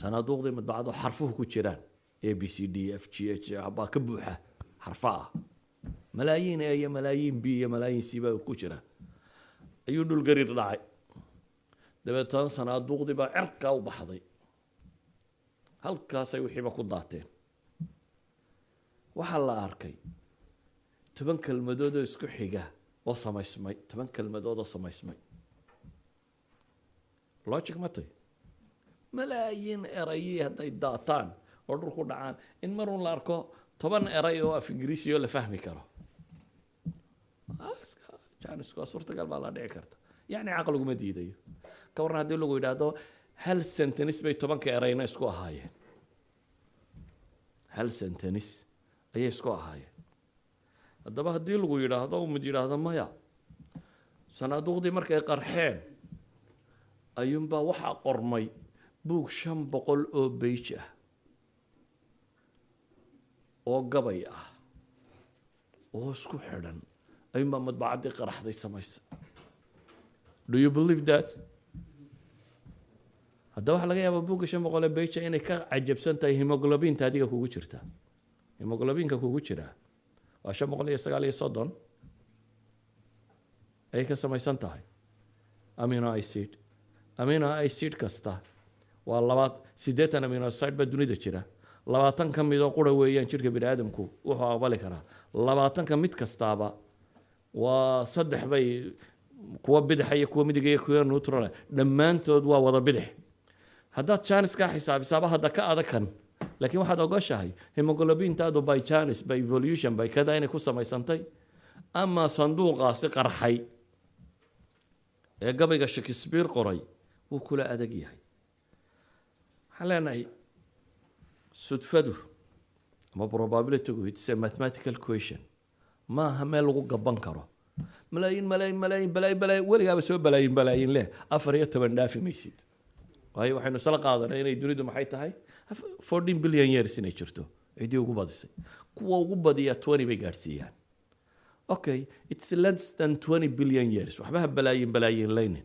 sanaaduuqdii madbacadu xarfuhu ku jiraan, A B C D F G H baa ka buuxa, xarfa ah, malaayiin A iyo malaayiin B iyo malaayiin C baa ku jira, ayuu dhul gariir dhacay. Dabeetana sanaaduuqdii baa cerkaa u baxday, halkaasay wixiiba ku daateen. Waxaa la arkay 10 kelmadood oo isku xiga oo samaysmay, 10 kelmadood oo samaysmay. Logic ma tay? Malaayiin erayii hadday daataan oo dhul ku dhacaan, in marun la arko 10 eray oo af Ingiriisi oo la fahmi karo, chance-ku waa suurtagal baa la dhici karta. Yacni caqliguma diidayo. Ka warran haddii lagu yidhaahdo hal sentence bay 10-ka erayna isku ahaayeen? Hal sentence ayay isku ahaayeen. Haddaba haddii lagu yidhaahdo, mid yidhaahdo maya, sanaaduuqdii markay qarxeen ayuunbaa waxaa qormay buug 500 oo page ah oo gabay ah oo isku xidhan ayuunbaa madbacaddii qaraxday samaysa. Do you believe that? Haddaba waxaa laga yaabaa buugga 500 ee page inay ka cajabsan tahay hemoglobinta adiga kugu jirta. Hemoglobinka kugu jira waa 539 ayay ka samaysan tahay amino acid. Amino acid kasta waa labaad 80 amino acid baa dunida jira. 20 ka mid oo qura weeyaan jirka bini aadamku wuxuu aqbali karaa. 20-ka mid kastaaba waa saddex bay, kuwa bidaxa iyo kuwa midiga iyo kuwa neutral, dhammaantood waa wada bidix. Haddaad chance-kaa xisaabisaaba hadda ka adag kan, laakiin waxaad ogoshahay hemoglobintaadu by chance, by evolution, by kada inay ku samaysantay, ama sanduuqaasi qarxay ee gabayga Shakespeare qoray wuu kula adag yahay. Waxaan leenahay sudfadu ama probabilitygu, it's a mathematical question. Maaha meel lagu gaban karo. Malaayiin, malaayiin, malaayiin, balaayin, balaayin, weligaaba soo balaayin, balaayin leh, 14 dhaafi maysid. Waayo, waxaynu isla qaadanay inay dunidu maxay tahay, 14 billion years inay jirto. Ciddii ugu badisay, kuwa ugu badiya, 20 bay gaadhsiiyaan. Okay, it's less than 20 billion years. Waxba ha balaayin balaayin laynin.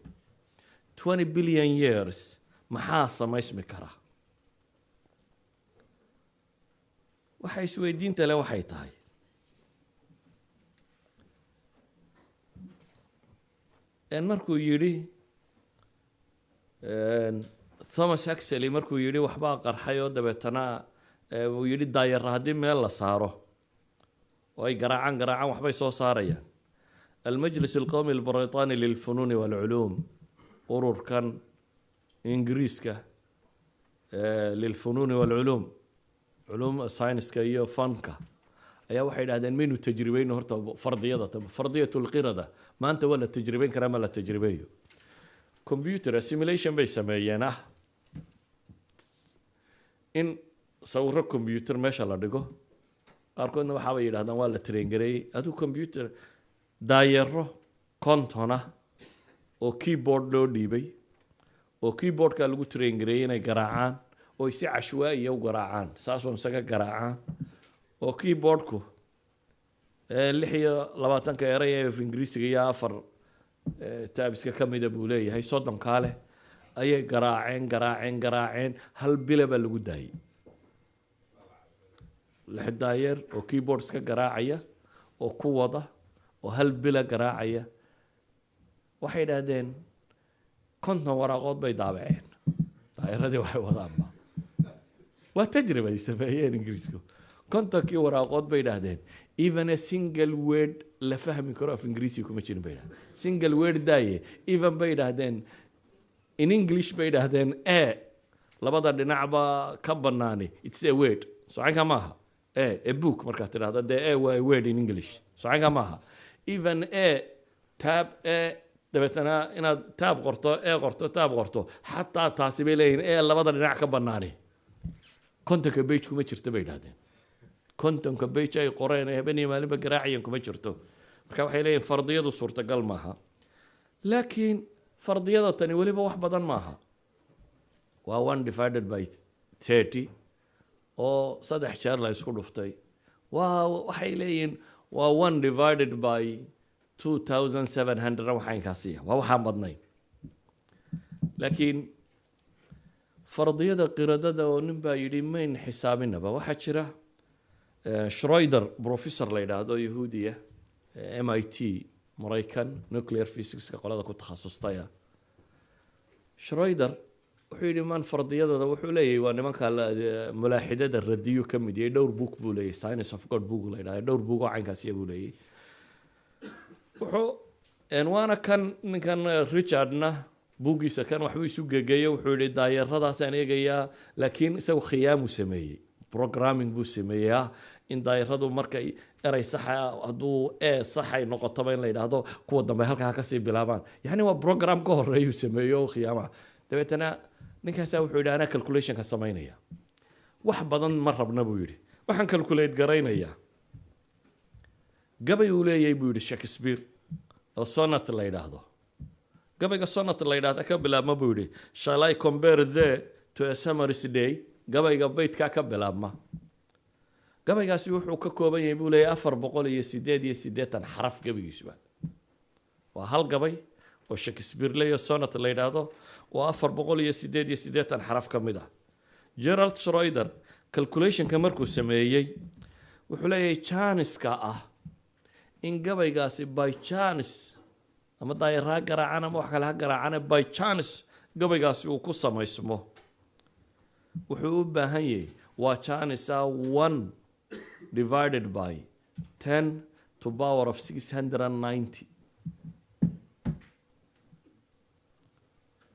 20 billion years maxaa samaysmi karaa? Waxa isweydiinta le waxay tahay, markuu yidhi Thomas Huxley, markuu yidhi waxbaa qarxay oo dabeetana uu yidhi daayara haddii meel la saaro oo ay garaacaan garaacaan waxbay soo saarayaan. المجلس القومي البريطاني للفنون والعلوم، ururkan Ingiriiska للفنون والعلوم، culuum sayniska iyo fanka, ayaa waxay idhahdeen maynu tajribayno horta fardiyada, فرضية القردة maanta waa la tajribeyn karaa, ma la tajribeeyo? Computer simulation bay sameeyeen ah in sawiro computer meesha la dhigo. Qaarkoodna waxaabay yidhahdaan waa la train-gareeyey. Aduu computer daayaro 50 ah oo keyboard loo dhiibay oo keyboardka lagu train-gareeyey inay garaacaan oo si cashwaa'iya u garaacaan, saasoo isaga garaacaan, oo keyboardku 26-ka eray ee af Ingiriisiga iyo afar taabiska ka mida buu leeyahay, 30-kaa leh ayay garaaceen, garaaceen, garaaceen. Hal bila baa lagu daayey lix daayeer oo keyboard iska garaacaya oo ku wada oo hal bila garaacaya. Waxay idhaahdeen 50 waraaqood bay daabaceen. Daayaradii waxay wadaanba waa tajriba ay sameeyeen Ingiriisku. 50kii waraaqood bay idhaahdeen even a single word la fahmi karo af Ingiriisi kuma jirin, bay idhahdeen. Single word daaye, even bay idhaahdeen in English bay idhaahdeen e labada dhinacba ka banaani, it's a word. Socanka maaha a book markaad tidhahdo dee a waa a word in English, socanka maaha. Even a tab e, dabeetana inaad tab qorto, e qorto, tab qorto, xataa taasi bay leeyihin e labada dhinac ka banaani 50ka page kuma jirto, bay idhahdeen. 50ka page ay qoreen ee habeen iyo maalinba garaacayan kuma jirto. Marka waxay leeyihin fardiyadu suurtagal maaha. Laakiin fardiyada tani weliba wax badan maaha, waa 1 divided by 30 oo saddex jeer la isku dhuftay. Waa waxay leeyihiin waa 1 divided by 2700, waxaynkaasiya waa waxaan badnayn. Laakiin fardiyada qiradada oo nin baa yidhi mayn xisaabinaba. Waxaa jira Schroeder, professor la yidhaahdo, Yahuudiya, MIT, Maraykan, nuclear physicska qolada ku takhasustaya. Schroeder wuxuu yidhi man fardiyadada wuxuu leeyahay waa nimanka mulaaxidada radiyo ka mid yahay. Dhowr book buu leeyahay, Science of God book la yidhahdo, dhowr book oo caynkaasiya buu leeyahay. Wuxuu waana kan ninkan Richardna buuggiisa kan waxbuu isu gegeeyo. Wuxuu yihi daayaradaasaan eegayaa, laakiin isagu khiyaamuu sameeyey, programming buu sameeyaa in daayaradu markay erey saxa hadduu e saxay noqotaba in la yidhaahdo kuwa dambe halkaa kasii bilaabaan. Yani waa program ka horeeyuu sameeyo oo khiyaamaha. Dabeetana ninkaasaa wuxuu yidhi anaa calculationka samaynaya, wax badan ma rabna, buu yidhi. Waxaan calculate garaynayaa gabay uu leeyahay, buu yidhi, Shakespeare oo sonnet la yidhaahdo. Gabayga sonnet la yidhahda ka bilaabma, buu yidhi, "Shall I compare thee to a summer's day?" Gabayga baydkaa ka bilaabma. Gabaygaasi wuxuu ka kooban yahay, buu leeyahay, 488 xaraf. Gabaygiisuba waa hal gabay oo Shakespeare leeyo, sonnet la yidhaahdo, oo 488 xaraf ka mid ah. Gerald Schroeder calculationka markuu sameeyey wuxuu leeyahay chanceka ah in gabaygaasi by chance ama daayar ha garaacan ama wax kale ha garaacane, by chance gabaygaasi uu ku samaysmo, wuxuu u baahan yahay waa chance 1 divided by 10 to power of 690.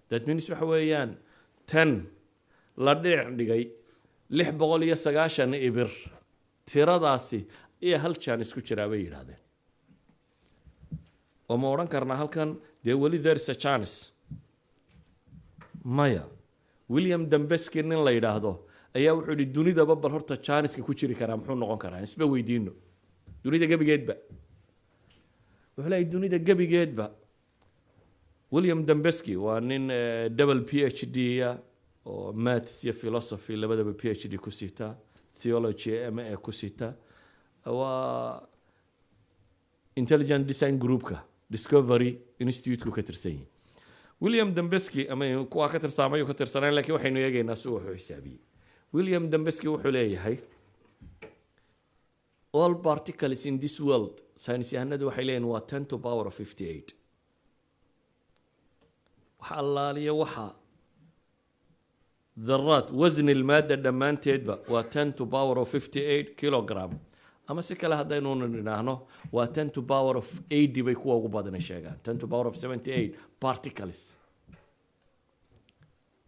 That means waxa weeyaan 10 la dhinac dhigay 690 ibir, tiradaasi iyo hal chance ku jiraa, bay yidhaahdeen. Oo ma odhan karnaa halkan dee weli there is a chance? Maya. William Dembski nin la yidhaahdo ayaa wuxuu yihi dunidaba bal horta chanceka ku jiri karaa muxuu noqon karaa, isba weydiino dunida gebigeedba. Wuxuu leeyahy dunida gebigeedba, William Dembski waa nin double PhD a oo maths iyo philosophy labadaba PhD ku sita, theology MA ku sita, waa intelligent design groupka Discovery Institute-ku ka tirsan yihin. William Dembski ama kuwaa ka tirsaamayu ka tirsanaan, lakiin waxaynu eegaynaa si wuxuu xisaabiyey. William Dembski wuxuu leeyahay all particles in this world, saynis yahanadu waxay leeyihin waa 10 to power of 58. Waxa allaaliya waxa dharaat wasni lmaada dhammaanteedba waa 10 to power of 58 kilogram, ama si kale haddaynu nidhaahno waa 10 to power of 80 bay kuwa ugu badana sheegaan, 10 to power of 78 particles.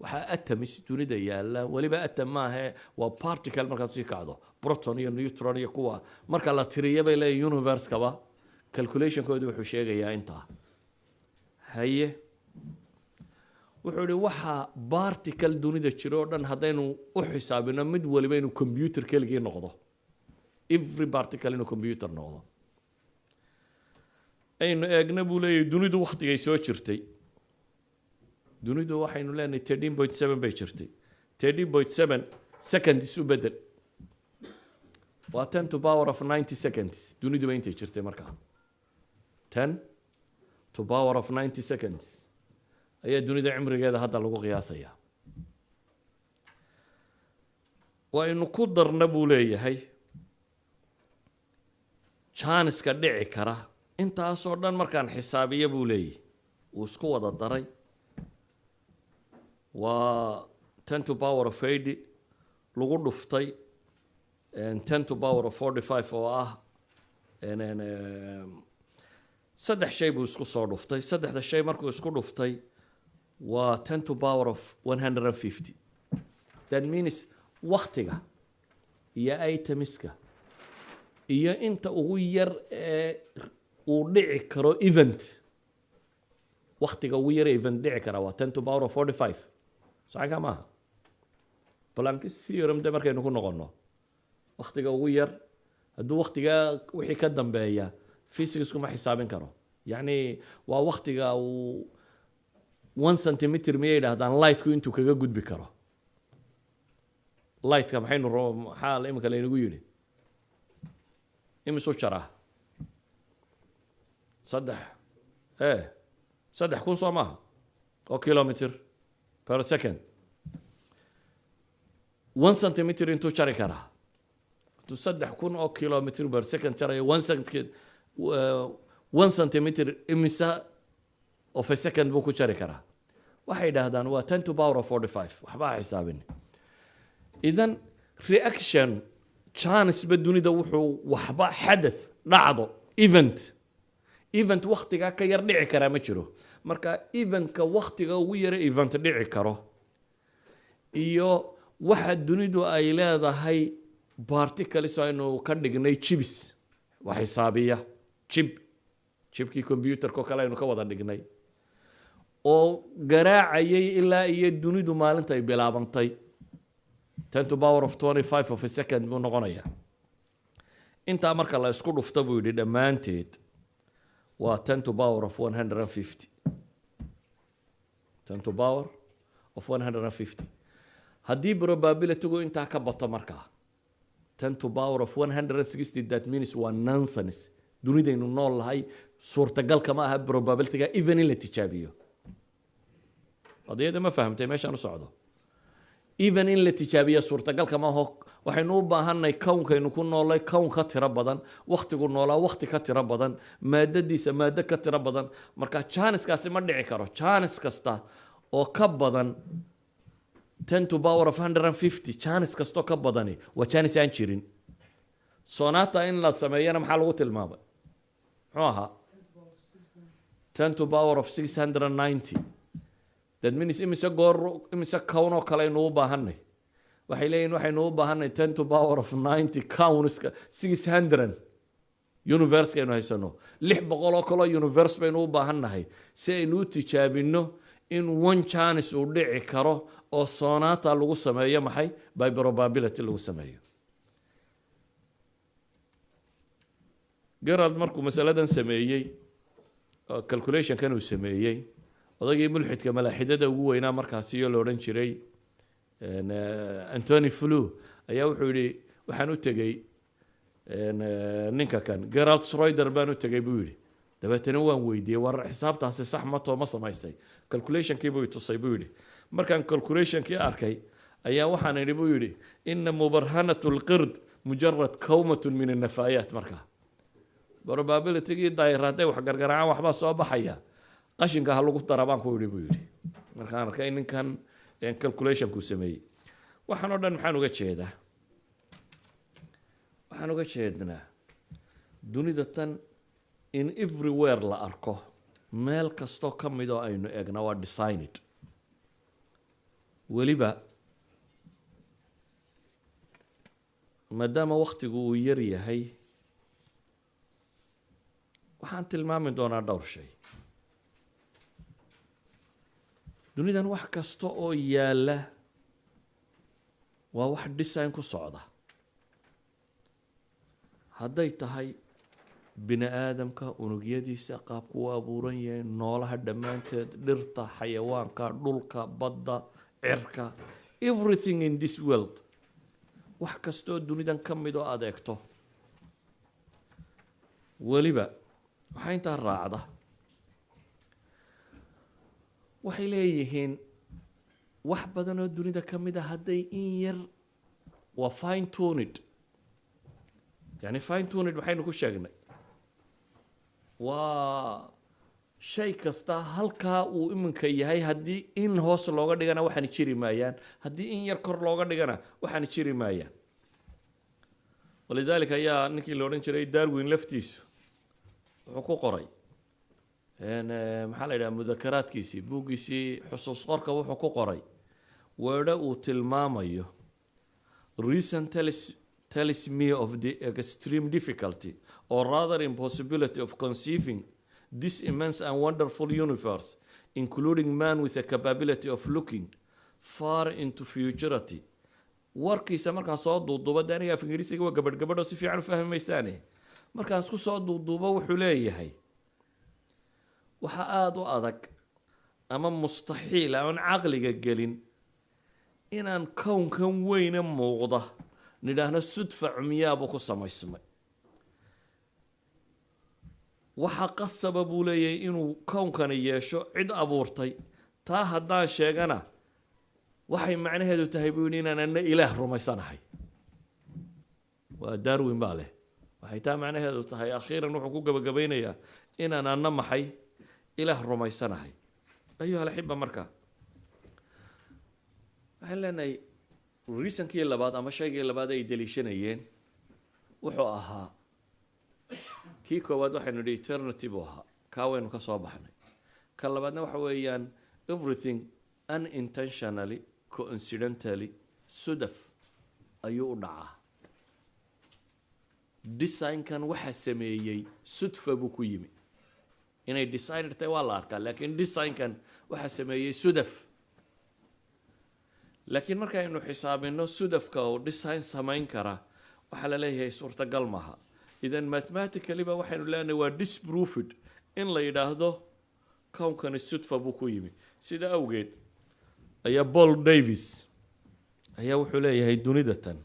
Waxaa atoms dunida yaalla, weliba atom maahe, waa particle. Markaad sii kacdo proton iyo neutron iyo kuwa marka la tiriya bay leeyihin universe-kaba calculationkoodu wuxuu sheegayaa intaa. Haye, wuxuu ihi waxaa particle dunida jiro o dhan haddaynu u xisaabino mid waliba inuu computer keligii noqdo, every particle inuu computer noqdo, aynu eegna, buu leeyahay, dunidu waktigay soo jirtay. Dunidu waxaynu leenahay 13.7 bay jirtay. 13.7 seconds u bedel, waa 10 to power of 90 seconds. Duniduba intay jirtay markaa 10 to power of 90 seconds ayaa dunida cimrigeeda hadda lagu qiyaasayaa. Waynu ku darna, buu leeyahay, chanceka dhici kara intaasoo dhan markaan xisaabiya, buu leeyahay, wuu isku wada daray. Waa 10 to power of 80 lagu dhuftay 10 to power of 45, oo ah saddex shay buu isku soo dhuftay. Saddexda shay markuu isku dhuftay waa 10 to power of 150. That means waktiga iyo atomiska iyo inta ugu yar ee uu dhici karo event, waktiga ugu yar ee event dhici kara waa 10 to power of 45. Saxanka maaha Planck's theorem de. Markaynu ku noqono waktiga ugu yar, hadduu waktigaa wixii ka dambeeya physicsku ma xisaabin karo. Yacni waa waktiga uu 1 centimeter, miyay yidhaahdaan, lightku intuu kaga gudbi karo. Lightka maxaynu maxaa iminka laynagu yidhi imisu jaraa? 3000 soo maaha oo kilometer per second? 1 centimeter intuu jari karaa? Hadduu 3000 oo kilometer per second jarayo 1 second, 1 centimeter imisa of a second buu ku jari karaa? Waxay yidhaahdaan waa 10 to power of 45. Waxba ha xisaabin. Idan reaction chance-ba dunida wuxuu waxba xadath dhacdo, event waktigaa ka yar dhici karaa ma jiro. Marka eventka waktiga ugu yara event dhici karo iyo waxa dunidu ay leedahay particles aynu ka dhignay chips, wax xisaabiya, chip, chipkii computerka oo kale aynu ka wada dhignay oo garaacayay ilaa iyo dunidu maalinta ay bilaabantay, 10 to power of 25 of a second buu noqonayaa. Intaa marka la isku dhufto, buu yidhi, dhammaanteed waa 10 to power of 150, 10 to power of 150. Haddii probabilitygu intaa ka bato markaa 10 to power of 160, that means waa nonsense. Dunidaynu nool lahay suurtagalka ma aha probabilityga even in la tijaabiyo. Qadiyadda ma fahamtay meeshaan u socdo? Even in la tijaabiyo suurtagalka ma aho. Waxaynu u baahanay kownkaynu ku noolay kown ka tiro badan, waktigu noolaa wakti ka tiro badan, maadadiisa maado ka tiro badan. Marka chance-kaasi ma dhici karo. Chance kasta oo ka badan 10 to power of 150, chance kastoo ka badani waa chance aan jirin. Sonata in la sameeyana maxaa lagu tilmaamay? Muxuu ahaa? 10 to power of 690. That means imise goor, imise kown oo kale aynu u baahanay? Waxay leeyihin waxaynu u baahanay 10 to power of 90 kownska, 600 universe aynu haysano, 600 oo kaloo universe baynu u baahannahay si aynu u tijaabino in one chance uu dhici karo oo sonata lagu sameeyo. Maxay by probability lagu sameeyo? Gerald markuu masaladan sameeyey, calculationkan uu sameeyey, odagii mulxidka malaaxidada ugu weynaa markaasi iyo la odhan jiray Antony Flew ayaa wuxuu yihi, waxaan u tegey ninka kan Gerald Schroeder baan u tegey, buu yidhi. Dabeetana waan weydiiyey, war xisaabtaasi sax mato, ma samaysay? Calculationkii buu i tusay, buu yidhi. Markaan calculationkii arkay ayaa waxaan idhi, buu yidhi, إن مبرهنة القرد مجرد كومة من النفايات. Markaa probabilitygii daayir hadday wax gargaraacaan waxbaa soo baxaya, qashinka ha lagu dara baan ku yidhi, buu yidhi, markaan arkay ninkan calculationku sameeyey. Waxaan oo dhan maxaan uga jeedaa? Waxaan uga jeednaa dunida tan in everywhere la arko, meel kastoo ka mid oo aynu eegna, waa designed. Weliba maadaama waktigu uu yar yahay, waxaan tilmaami doonaa dhowr shay. Dunidan wax kasta oo yaalla waa wax design ku socda. Hadday tahay bini aadamka unugyadiisa qaabku u abuuran yahay, noolaha dhammaanteed, dhirta, xayawaanka, dhulka, badda, cirka, everything in this world, wax kastoo dunidan ka mid oo adeegto. Weliba waxaa intaa raacda, waxay leeyihiin wax badan oo dunida ka mid a hadday in yar waa fine tuned. Yani fine tuned maxaynu ku sheegnay? Waa Shay kasta halkaa uu iminka yahay, haddii in hoos looga dhigana waxaana jiri maayaan, haddii in yar kor looga dhigana waxaana jiri maayaan. ولذلك ayaa ninkii la odhan jiray Darwin laftiisu wuxuu ku qoray, maxaa la yidhaha, mudakaraadkiisii, buuggiisii xusuus qorka, wuxuu ku qoray weedho uu tilmaamayo: "Reason tells me of the extreme difficulty, or rather impossibility, of conceiving this immense and wonderful universe, including man, with a capability of looking far into futurity." Warkiisa markaan soo duuduubo, de aniga af Ingiriisiga waa gabadh gabadho, si fiican u fahmi maysaane, markaan isku soo duuduubo, wuxuu leeyahay waxaa aada u adag ama mustaxiil aan caqliga gelin inaan kownkan weyne muuqda nidhaahno sudfa cumyaabuu ku samaysmay. Waxa qasaba, buu leeyahay, inuu kownkani yeesho cid abuurtay. Taa haddaan sheegana, waxay macnaheedu tahay, buu yidhi, inaan ana Ilaah rumaysanahay. Waa Darwin baa leh. Waxay taa macnaheedu tahay, akhiiran wuxuu ku gabagabaynayaa, inaan ana maxay Ilaah rumaysanahay. أيها الأحبة, marka waxaan leenahay reasonkii labaad ama shaygii labaad ay daliishanayeen wuxuu ahaa, kii koowaad waxaynu nidhi eternity buu ahaa, kaa waynu ka soo baxnay. Ka labaadna waxa weeyaan everything unintentionally, coincidentally, sudaf ayuu u dhacaa. Designkan waxaa sameeyey sudfa buu ku yimi. Inay designer tahay waa la arkaa, laakiin designkan waxaa sameeyey sudaf. Laakiin markaynu xisaabino sudafka oo design samayn kara, waxaa la leeyahay suurtagal maaha. إذن mathematically ba waxaynu leenahay waa disproved in la yidhaahdo kownkani sudfa buu ku yimi. Sida awgeed ayaa Paul Davies ayaa wuxuu leeyahay dunida tan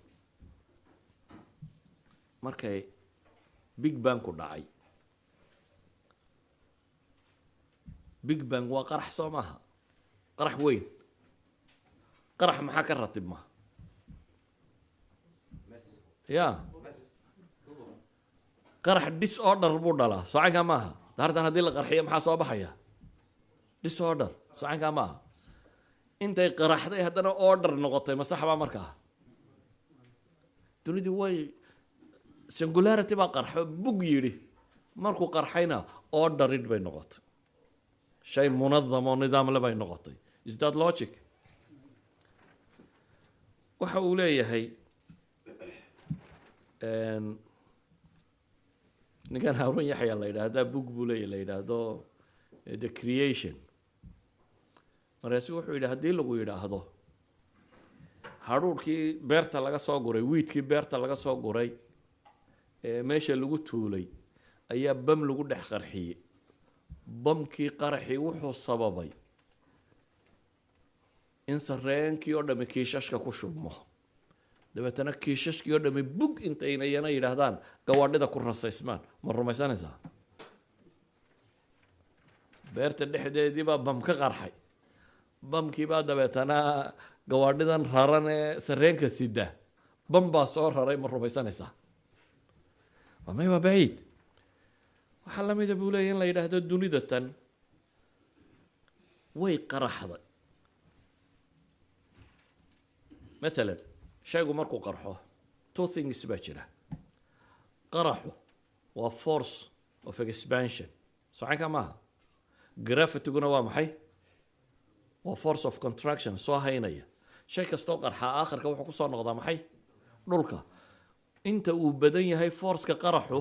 markay Big Bang ku dhacay, Big Bang waa qarax, soo maaha? Qarax weyn. Qarax maxaa ka ratibma ya? Qarax disorder buu dhalaa, socankaa maaha? Daartan haddii la qarxiyo maxaa soo baxaya? Disorder, socankaa maaha? Intay qaraxday haddana order noqotay, ma sax baa markaa? Dunidii way singularity baa qarxo, bug yidhi. Markuu qarxayna ordered bay noqotay, shay munadam oo nidaamle bay noqotay. Is that logic? Waxa uu leeyahay ninkan Harun Yaxya la yidhaahdaa, bug buu leeyahy la yidhaahdo The Creation. Markaasu wuxuu yidhi, haddii lagu yidhaahdo hadhuurkii beerta laga soo guray, wheatkii beerta laga soo guray ee meesha lagu tuulay ayaa bam lagu dhex qarxiyey, bamkii qaraxii wuxuu sababay in sareenkii oo dhami kiishashka ku shubmo, dabeetana kiishashkii oo dhami bug intayna iyana yidhaahdaan gawaadhida ku rasaysmaan, ma rumaysanaysaa? Beerta dhexdeedii baa bam ka qarxay, bamkii baa dabeetana gawaadhidan raran ee sareenka sida bam baa soo raray, ma rumaysanaysaa? Waa may, waa baciid. Waxaa lamida, buu leeya, in la yidhaahdo dunida tan way qaraxday. Mathalan, shaygu markuu qarxo, two things baa jira. Qaraxu waa force of expansion, socanka maaha? Gravityguna waa maxay? Waa force of contraction, soo haynaya. Shay kastoo qarxaa aakhirka wuxuu kusoo noqdaa maxay? Dhulka. Inta uu badan yahay forceka qaraxu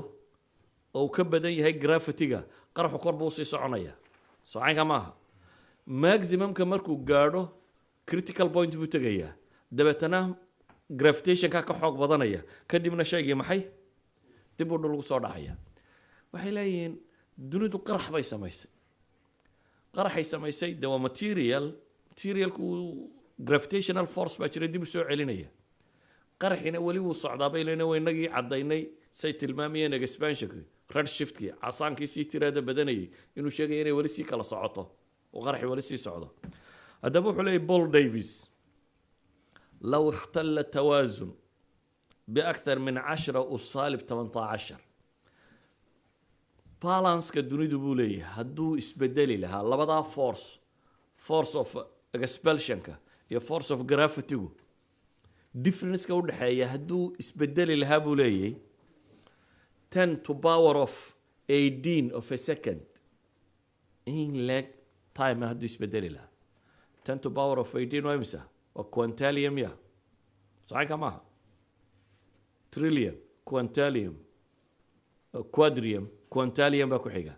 oo uu ka badan yahay gravityga, qaraxu kor buu usii soconaya, socanka maaha? Maximumka markuu gaadho, critical point buu tegayaa, dabeetana gravitationka ka xoog badanaya, kadibna shaygii maxay dib uu dhulgu soo dhacaya. Waxay leeyihiin dunidu qarax bay samaysay. Qaraxay samaysay de waa material. Materialku gravitational force baa jira dib u soo celinaya. Qaraxina weli wuu socdaa, bay leeyihin. Waa inagii caddaynay say tilmaamayeen expansionki, red shiftkii, casaankii sii tirada badanayay, inuu sheegaya inay weli sii kala socoto oo qaraxi weli sii socdo. Haddaba wuxuu leeyahy Paul Davies: لو اختل التوازن بأكثر من 10 أس سالب 18. Balanceka dunidu, buu leeyahay, hadduu isbedeli lahaa labadaa force, force of expulsionka iyo force of gravitygu, differenceka udhexeeya hadduu isbedeli lahaa, buu leeyahay, 10 to power of 18 of a second in leg time hadduu isbedeli lahaa. 10 to power of 18 waa imisa? Waa quintillion, ya saxanka maaha? Trillion, quintillion, quadrillion, quintillion baa ku xiga.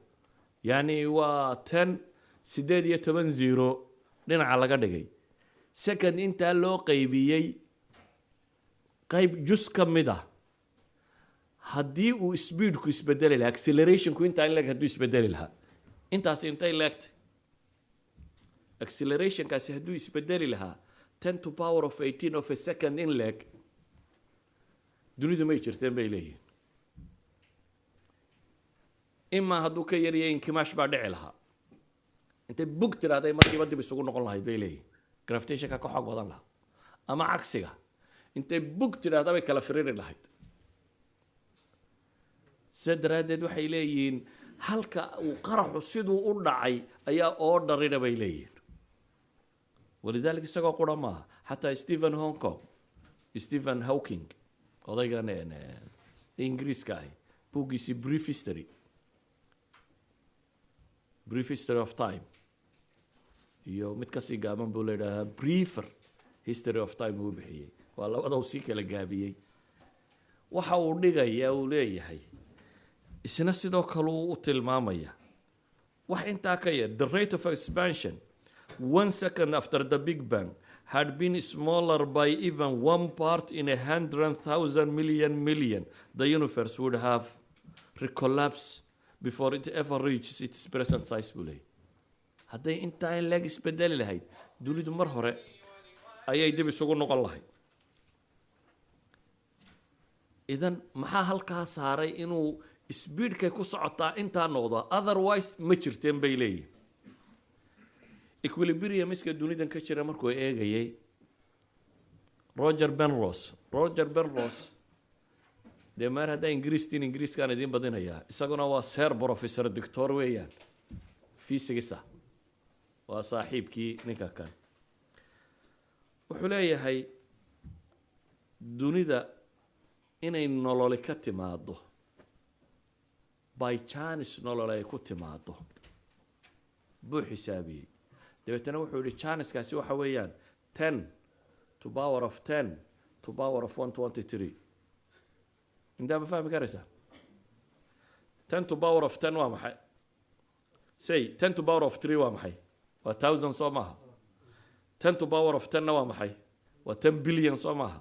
Yani waa 10 18 zero dhinaca laga dhigay. Second intaa loo qaybiyey qayb jus ka mid ah, haddii uu speedku isbedeli lahaa, accelerationku intaa in leeg hadduu isbedeli lahaa, intaasi intay leegtay, accelerationkaasi hadduu isbedeli lahaa 10 to power of 18 of a second in leeg, dunidu may jirteen, bay leeyihin. Imaa hadduu ka yaryahay, inkimaash baa dhici lahaa, intay bug tiraahday markiiba dib isugu noqon lahayd, bay leeyihin, gravitationka ka xoog badan lahaa. Ama cagsiga, intay bug tidhaahda bay kala firiri lahayd. Sida daraaddeed waxay leeyihiin halka uu qaraxu siduu u dhacay ayaa oo dharina, bay leeyihiin. ولذلك isagoo qura maaha, xataa Stephen Hong Kong, Stephen Hawking, odaygan Ingiriiska ahi, buuggiisii Brief History of Time iyo mid kasii gaaban buu la yidhaahaa, Briefer History of Time uu bixiyey, waa labada uu sii kala gaabiyey. Waxa uu dhigaya, uu leeyahay, isna sidoo kale uu u tilmaamaya wax intaa ka yar: the rate of expansion one second after the Big Bang had been smaller by even one part in 100,000 million million, the universe would have recollapsed before it ever reaches its present size, buu leeyahy. Hadday intaa in leeg isbedeli lahayd, dunidu mar hore ayay dib isugu noqon lahayd. Idan maxaa halkaa saaray inuu speedkay ku socotaa intaa noqdo? Otherwise ma jirteen, bay leeyihin. Equilibriumiska dunidan ka jira markuu eegayay Roger Penrose, Roger Penrose dee maar haddaa Ingiriistiin, Ingiriiskaan idiin badinayaa, isaguna waa Sir, Professor, Doctor weeyaan, physicsa, waa saaxiibkii ninka kan. Wuxuu leeyahay dunida inay nololi ka timaado by chance, nolol ay ku timaado buu xisaabiyey. Dabeetana wuxuu yihi chancekaasi waxa weeyaan 10 to power of 10 to power of 123. Intaa ma fahmi karaysaa? 10 to power of 10 waa maxay? Say 10 to power of 3 waa maxay? Waa 1,000, soo maaha? 10 to power of 10-na waa maxay? Waa 10 billion, soo maaha?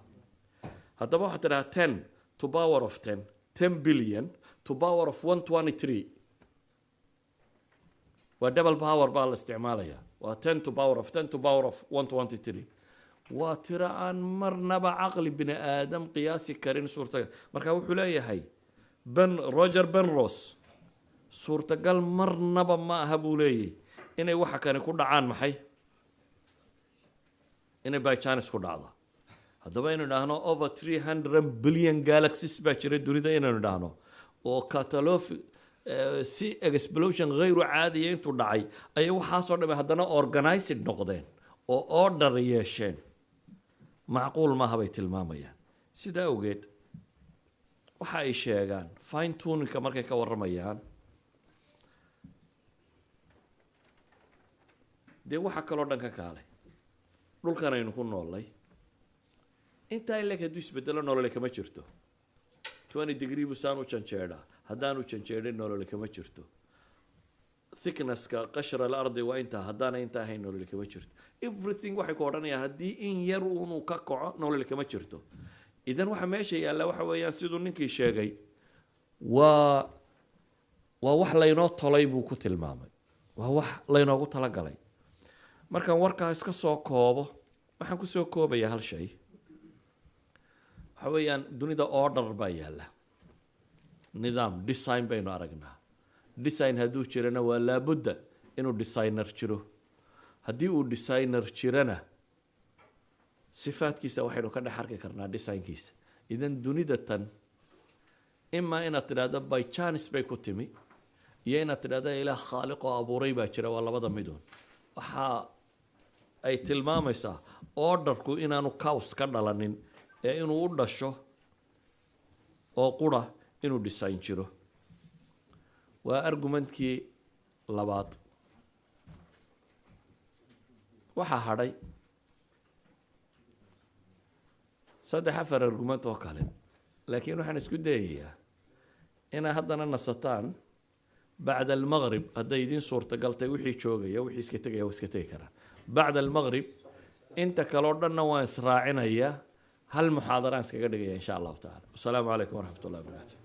Haddaba waxaad tidhaha 10 to power of 10, 10 billion to power of 123, waa double power baa la isticmaalaya. Waa 10 to power of 10 to power of 123. Waa tiro aan marnaba caqli bini aadam qiyaasi karin, suurtagal. Marka wuxuu leeyahay Ben Roger Penrose, suurtagal marnaba ma aha, buu leeyahy, inay waxa kani ku dhacaan, maxay, inay by chance ku dhacdo. Haddaba inaynu idhaahno over 300 billion galaxies baa jira dunida, inaynu idhaahno oo catastrophic si explosion غير caadiya intuu dhacay ayay waxaasoo dhame haddana organized noqdeen oo order yeesheen, macquul maaha, bay tilmaamayaan. Sidaa awgeed waxa ay sheegaan fine tuningka markay ka warramayaan, dee waxa kaloo dhan ka kaalay, dhulkan aynu ku noollay intaa in leg hadduu isbedelo nolole kama jirto. 20 degree buu saan u janjeedhaa, haddaanu janjeedhin nolole kama jirto. Thicknesska قشر الأرض waa intaa, haddaana intaa ahayn nolole kama jirto. Everything waxay ku odhanayaan haddii in yar unuu ka kaco nolole kama jirto. Idan waxa meesha yaalla waxa weeyaan, siduu ninkii sheegay, waa wax laynoo tolay buu ku tilmaamay, waa wax laynoogu talagalay. Markaan warkaa iska soo koobo, waxaan kusoo koobayaa hal shay. Waxa weeyaan dunida order baa yaalla, nidaam, design baynu aragnaa. Design hadduu jirana waa laabudda inuu designer jiro. Haddii uu designer jirana, sifaadkiisa waxaynu ka dhex arki karnaa designkiisa. Idan dunida tan imaa inaad tidhaahdo by chance bay ku timi. Iyo inaad tidhahda Ilaah khaaliq oo abuuray baa jira, waa labada midun. Waxaa ay tilmaamaysaa orderku inaanu chaos ka dhalanin ee inuu u dhasho oo qura inuu design jiro. Waa argumentkii labaad. Waxaa hadhay saddex afar argument oo kale, laakiin waxaan isku dayayaa inaa haddana nasataan bacda almaqrib, hadday idiin suurtagaltay. Wixii joogaya, wixii iska tegaya waa iska tegi karaan bacda almaqrib. Inta kale oo dhanna waan israacinayaa, hal muxaadaraan iskaga dhigaya, insha Allahu tacala. Wasalaamu calaykum waraxmat ullahi wabarakatu.